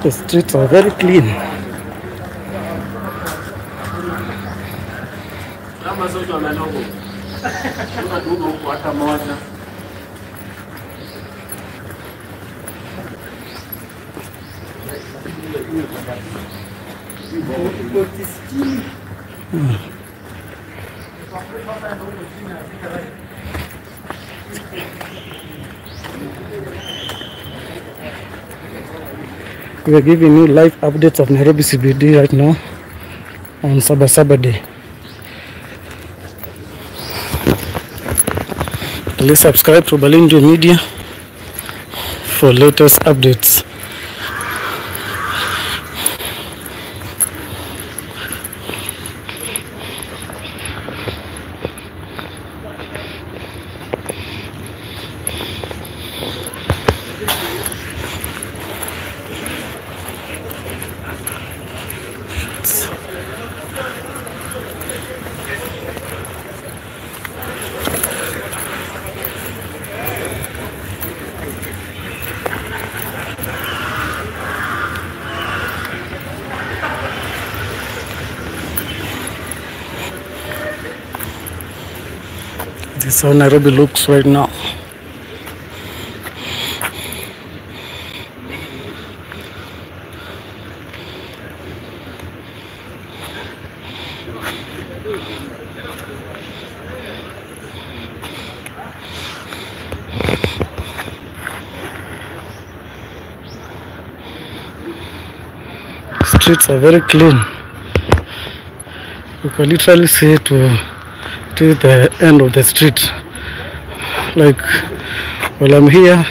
The streets are very clean. We are giving you live updates of Nairobi CBD right now on Saba Saba Day. Please subscribe to Balinjo Media for latest updates. This is how Nairobi looks right now. Streets are very clean. You can literally see to the end of the street. Like while I'm here,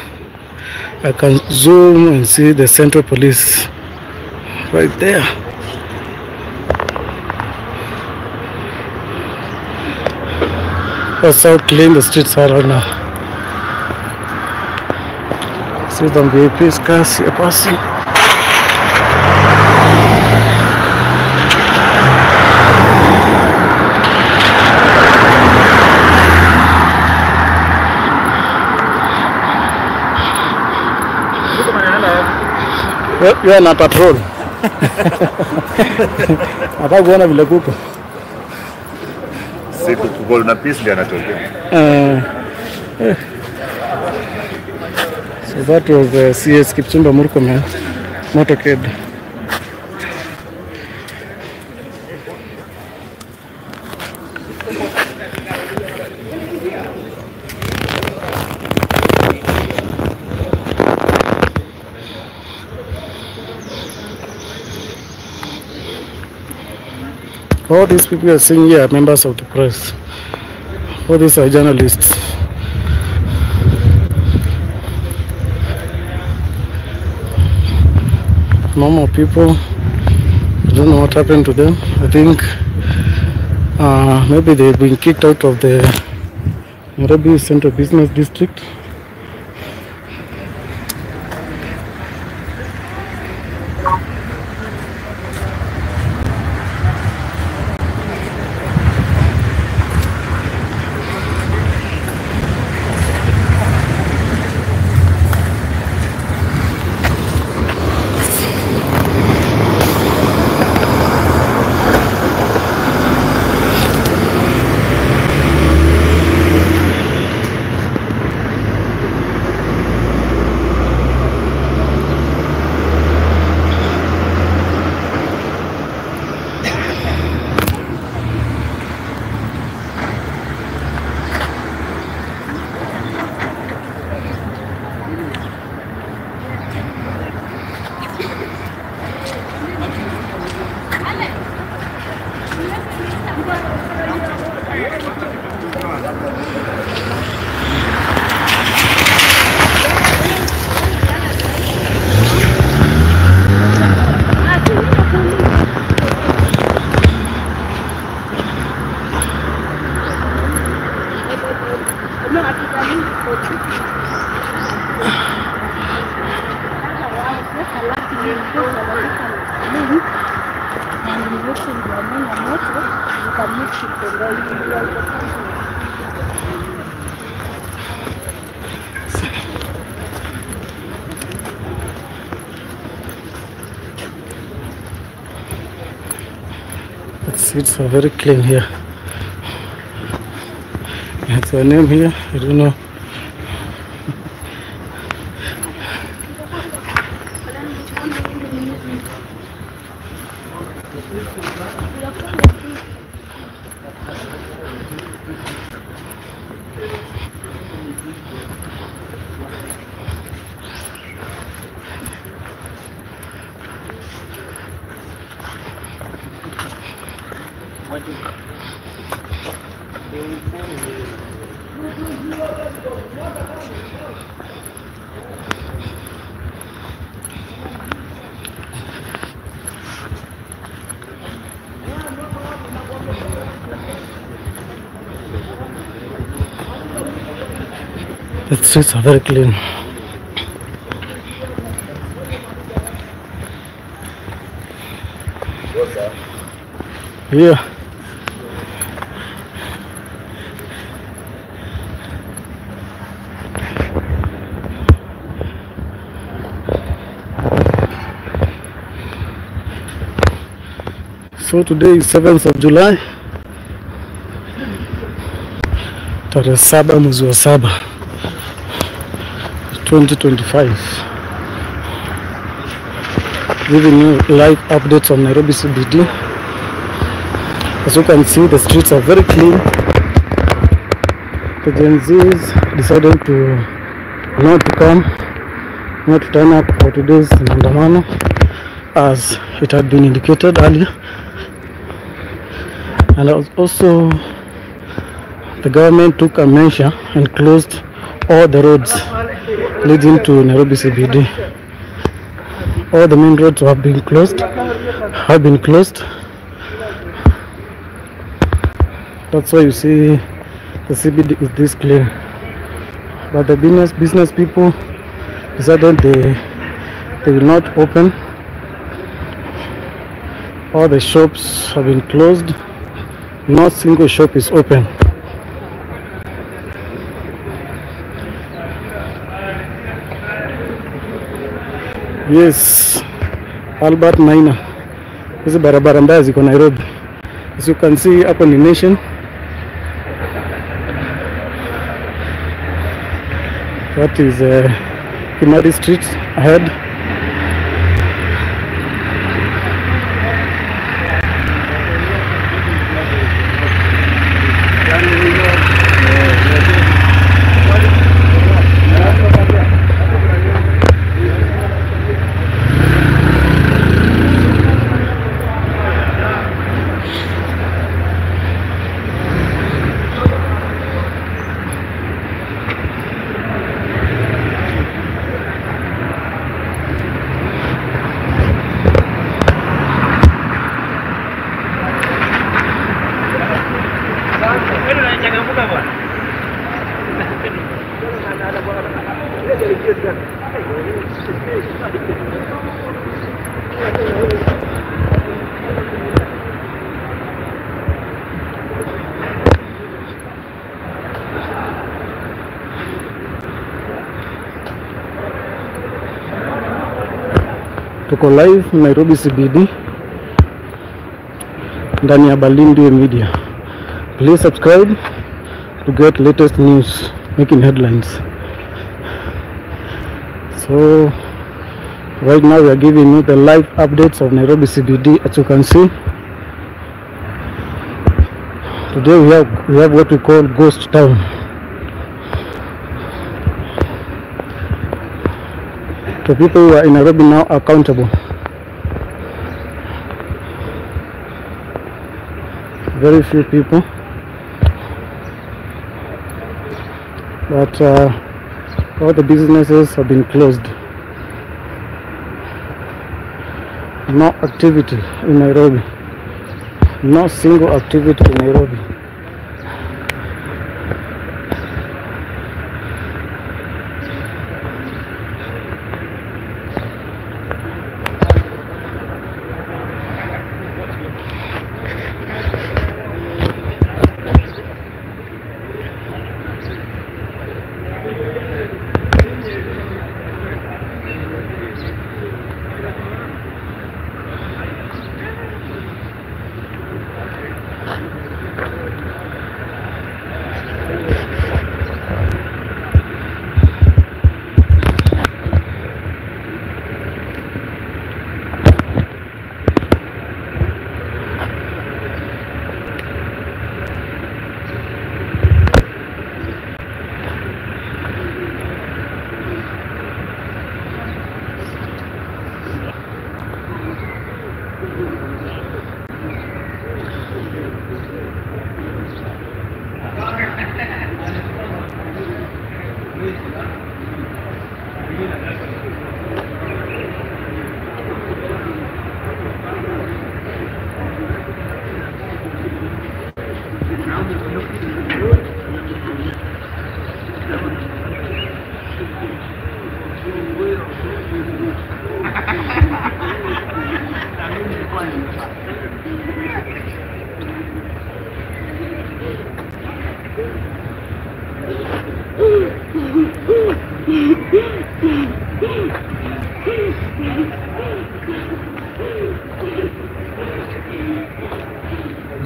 I can zoom and see the Central Police right there. That's how clean the streets are right now. See the VIPs cars here passing. You are na patrol. Nataka kuona vile kuko. Siku kuko na peace ndio anatokea. So that was the CS Kipchumba Murkomen motorcade. All these people you are seeing here are members of the press. All these are journalists. Normal people. I don't know what happened to them. I think maybe they've been kicked out of the Nairobi Central Business District. The seats are very clean here. It's a name here, I don't know. The streets are very clean. Yeah. So today is 7th of July, tarehe 7 mwezi wa 7 2025. Giving you live updates on Nairobi CBD. As you can see, the streets are very clean. The Gen Zs decided to not to come, not to turn up for today's maandamano, as it had been indicated earlier. And also, the government took a measure and closed all the roads leading to Nairobi CBD. All the main roads have been closed. That's why you see the CBD is this clean. But the business people decided they will not open. All the shops have been closed. No single shop is open. Yes, Albert Maina. Hizi barabara mbaya ziko Nairobi. As you can see, hapo ni Nation. That is Kimari Street ahead. Tuko live Nairobi CBD ndani ya Balindwe Media. Please subscribe to get latest news making headlines. So right now we are giving you the live updates of Nairobi CBD. As you can see, today we have what we call ghost town. The people who are in Nairobi now are accountable. Very few people, but all the businesses have been closed. No activity in Nairobi. No single activity in Nairobi.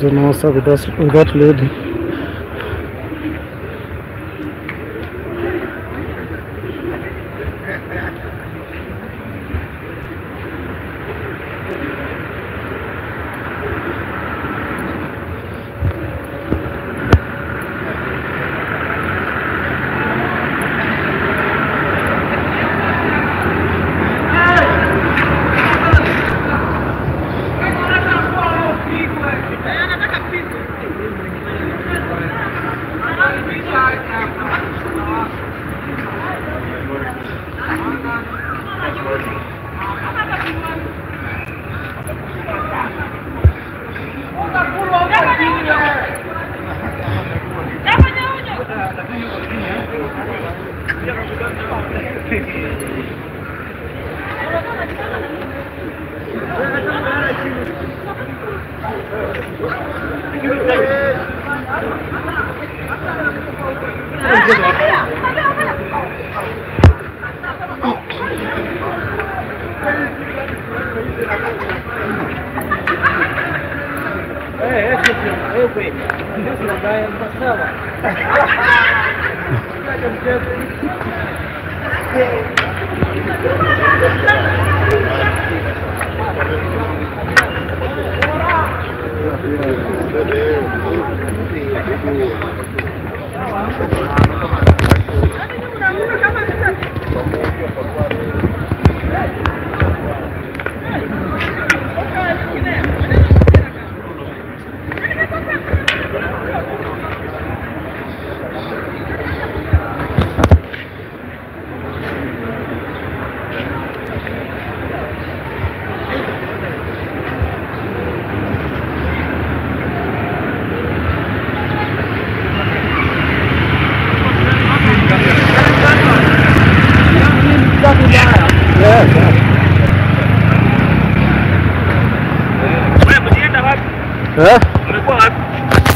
Don't know what's up with us, with that lady.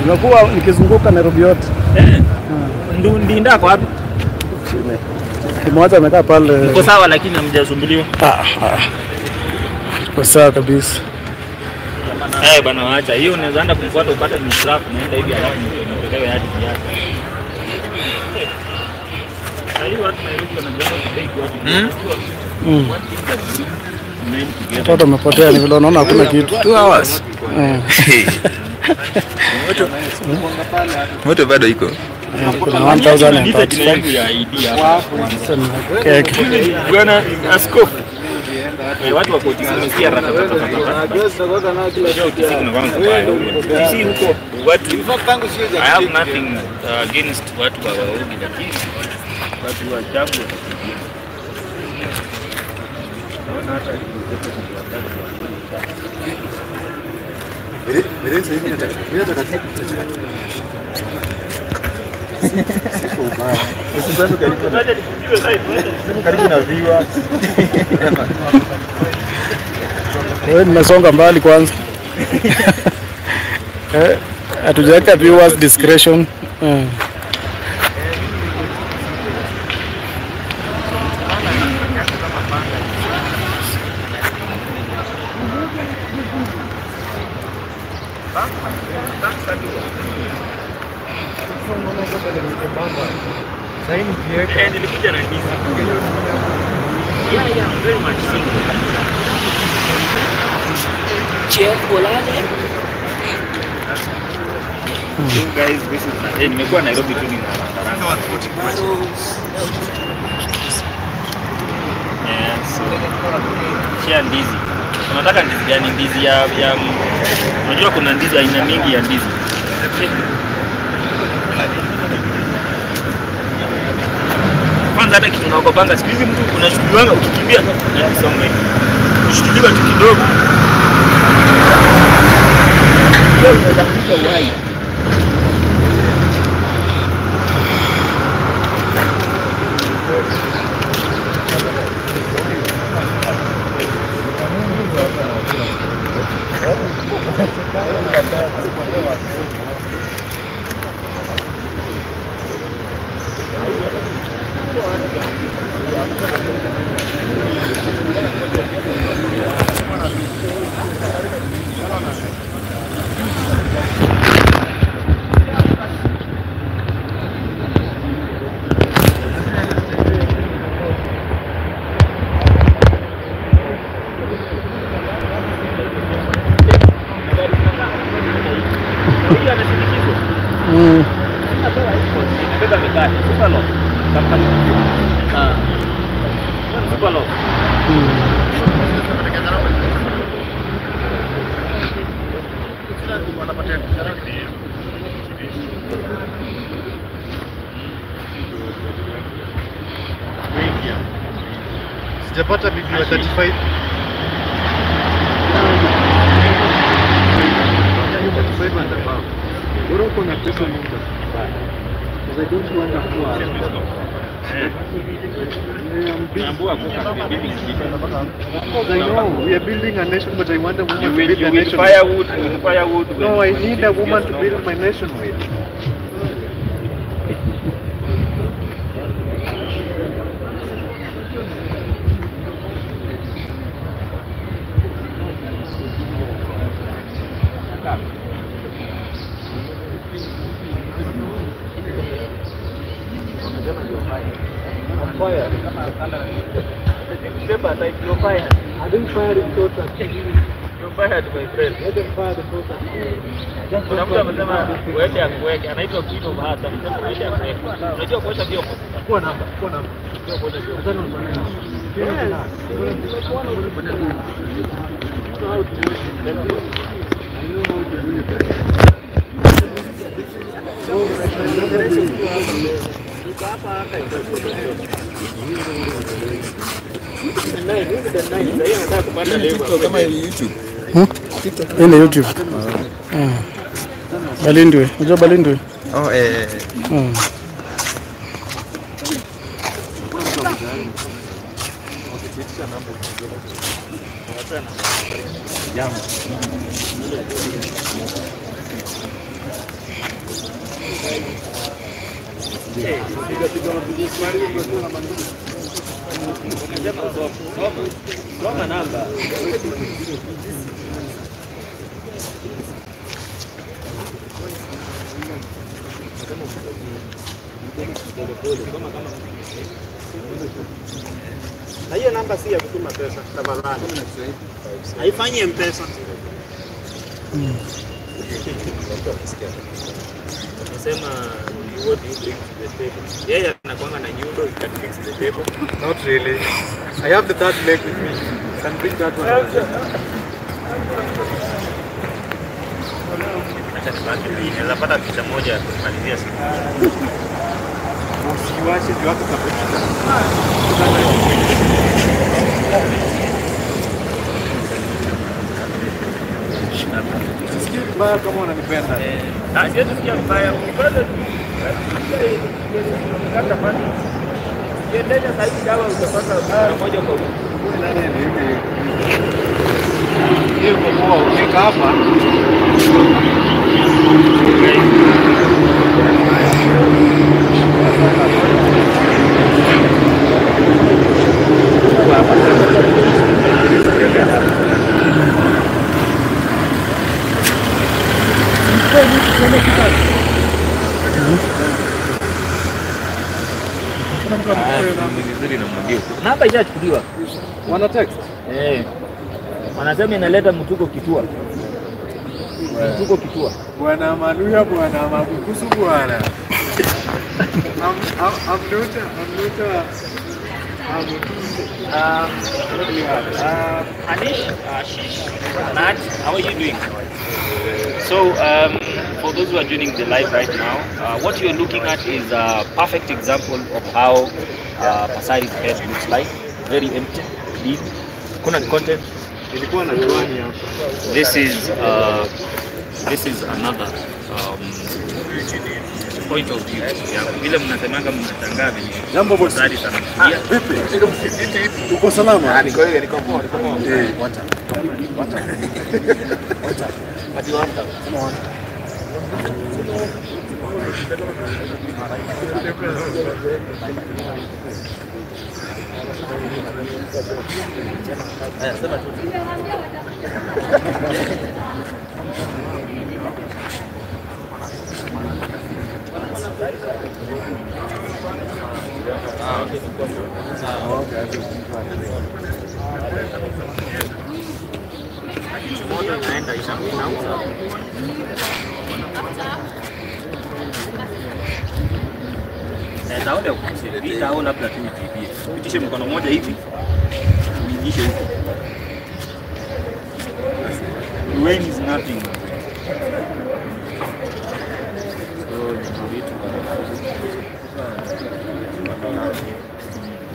Nimekuwa nikizunguka Nairobi yote. Ndinda kwa wapi? Kimoja amekaa pale. Mko sawa lakini hamjasumbuliwa? Tuko sawa kabisa. Eh bana, acha hiyo, unaweza enda kumfuata upate mstrap naenda hivi alafu nipelewe hadi kiasi. Sasa hivi watu Nairobi wanajenga bei kwa watu. Watoto wamepotea, ni vile unaona hakuna kitu. 2 hours. Moto bado iko. Kuna 1035. Bwana askofu. Watu wako tisini haraka. Sisi huko watu, I have nothing against watu wa Waogi, lakini watu wa Jagu watakimbia. Karibu na viwa. Wewe nimesonga mbali kwanza. Hatujaweka viewers discretion. Nilikuja na ndizi. Yeah, very much so. So guys, this is nimekuwa Nairobi tu ni yeah, so share ndizi. Unataka ndizi gani? Ndizi ya unajua kuna ndizi aina mingi ya ndizi. Kwanza hata kitu unaogopanga siku hizi, mtu unashukuliwanga ukikimbia na kisonga hivi. Ushukuliwa tu kidogo. Wewe unaweza uhai. Sijapata bibi wa 35. 35 and above. Bora uko na pesa nyingi. Because I don't want to I know we are building a nation, but I want a woman to build a nation. Firewood, firewood. No, I need a woman to build my nation with. I didn't fire the total. You fired my friend. Let them fire the total. Kuna mtu amesema uende akuweke, anaitwa Queen of Hearts, amesema uende akuweke. Unajua kuosha vyombo? Kuwa namba, kuwa namba. Unajua kuosha vyombo. Hii ni YouTube. Balindwe. Unajua Balindwe? Oh, eh. Soma namba. Na hiyo namba si ya kutuma pesa tafadhali. Haifanyi M-Pesa. Nasema what do you bring to the table? Yeye anakuanga na nyundo, he can fix the table. Not really. I have the third leg with me. I can bring that one. Acha nibaki hii. Naweza pata picha moja ya kumalizia siku. Usiwache juu hata tapita. Sikia vibaya kama unanipenda. Ah, siwezi sikia vibaya. Ukipata kata pale. Kiendelea sasa hivi dawa utapata mara moja kwa wiki. Hiyo kwa poa ukiweka hapa. Namba ishachukuliwa. Wana text? Eh. Wanasema inaleta mtuko kitua. Mtuko kitua. Bwana Maluya, bwana Mabukusu bwana. I'm not Anish, Ashish, Nat, how are you doing? So, for those who are joining the live right now, what you're looking at is a perfect example of how Pasari's head looks like. Very empty, clean. Kuna content. This is another point of view. Vile mnasemanga mnashangaa vile. Jambo boss. Vipi? Uko salama? Niko ile niko poa, niko poa. Wacha. Wacha. Wacha. Ati wacha. Sema tu. Moto inaenda inauza. Tao leo hii tao labda tu ipie. Pitishe mkono mmoja hivi. Uingishe huko. Wayne is nothing. So vitu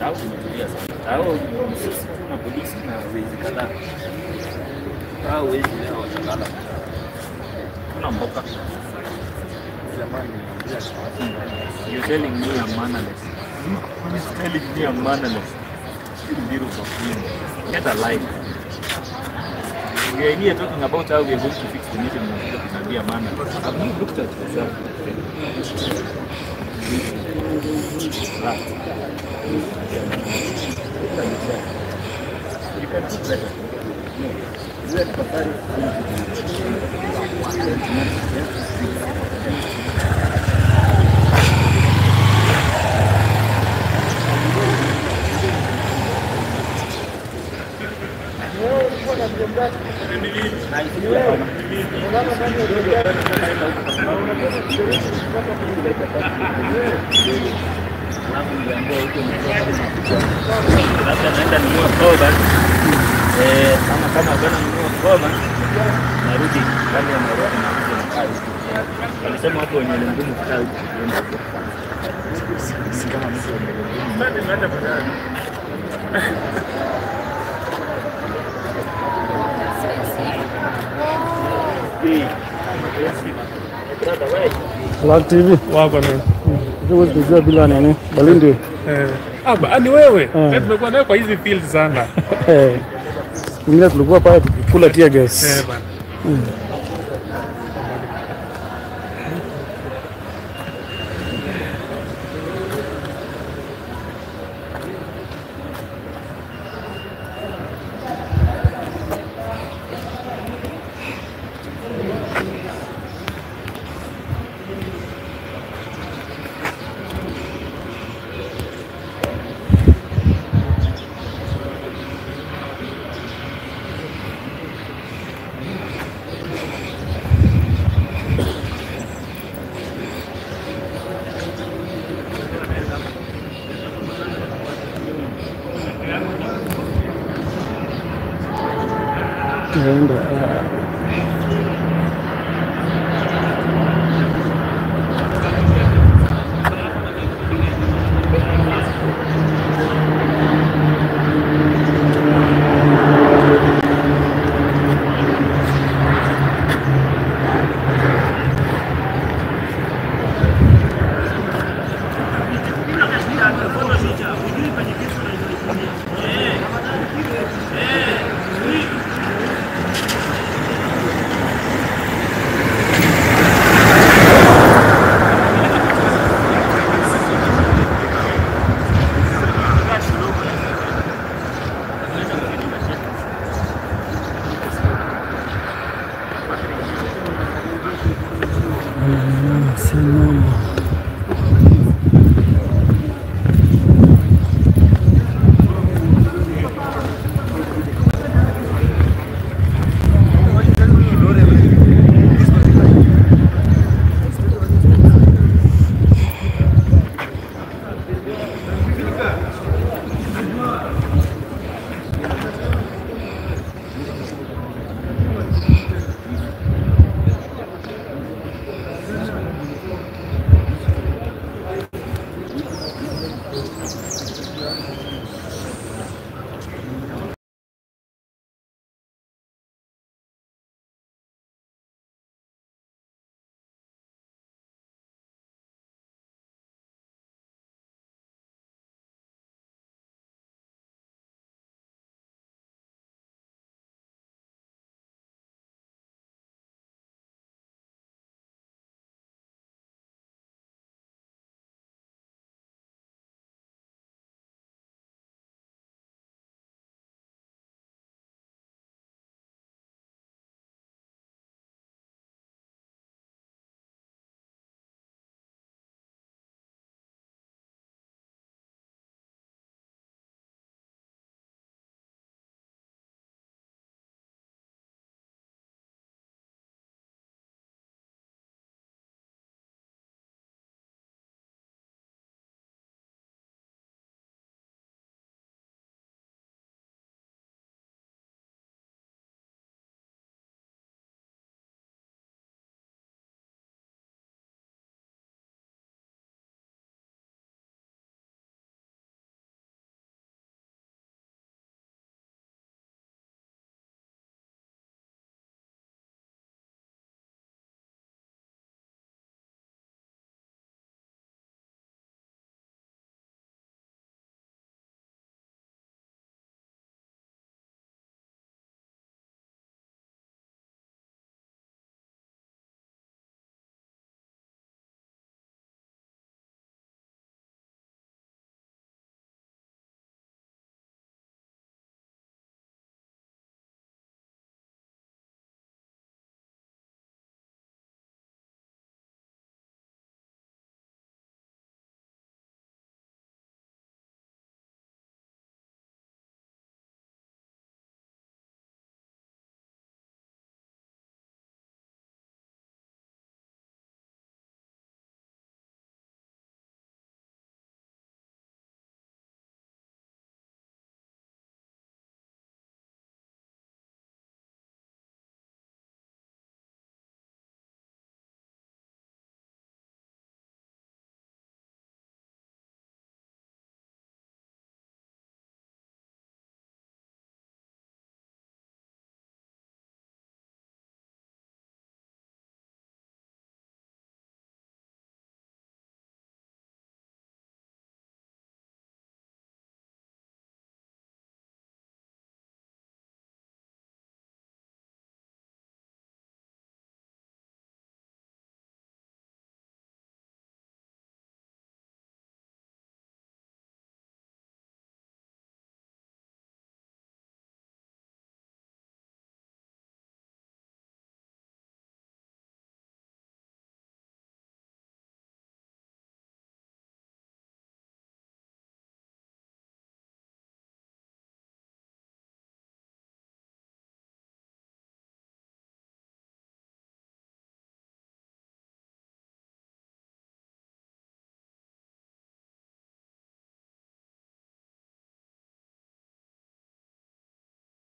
tao imetulia sana. Tao sisi tuna polisi na wezi kadhaa. Tao wezi leo watalala. Kuna mboka. You're telling me I'm mannerless. You're telling me I'm mannerless. Beautiful. Get a life. We are here talking about how we are going to fix the nation and be a mannerless. Have you looked at yourself? You can do better. Labda naenda nunua mkoba. Kama kama bana nunua mkoba narudi ndani ya Nairobi na kuja na kazi. Walisema watu wenye ngumu kukaa huko. Kama mtu mwenye ngumu. Nani naenda baadaye? Black TV. Wako nini? Huwezi kujua bila nini? Balindi. Ah, ni wewe. Tumekuwa nayo kwa hizi field sana. Ingine tulikuwa pale tukikula tear gas. Bana. And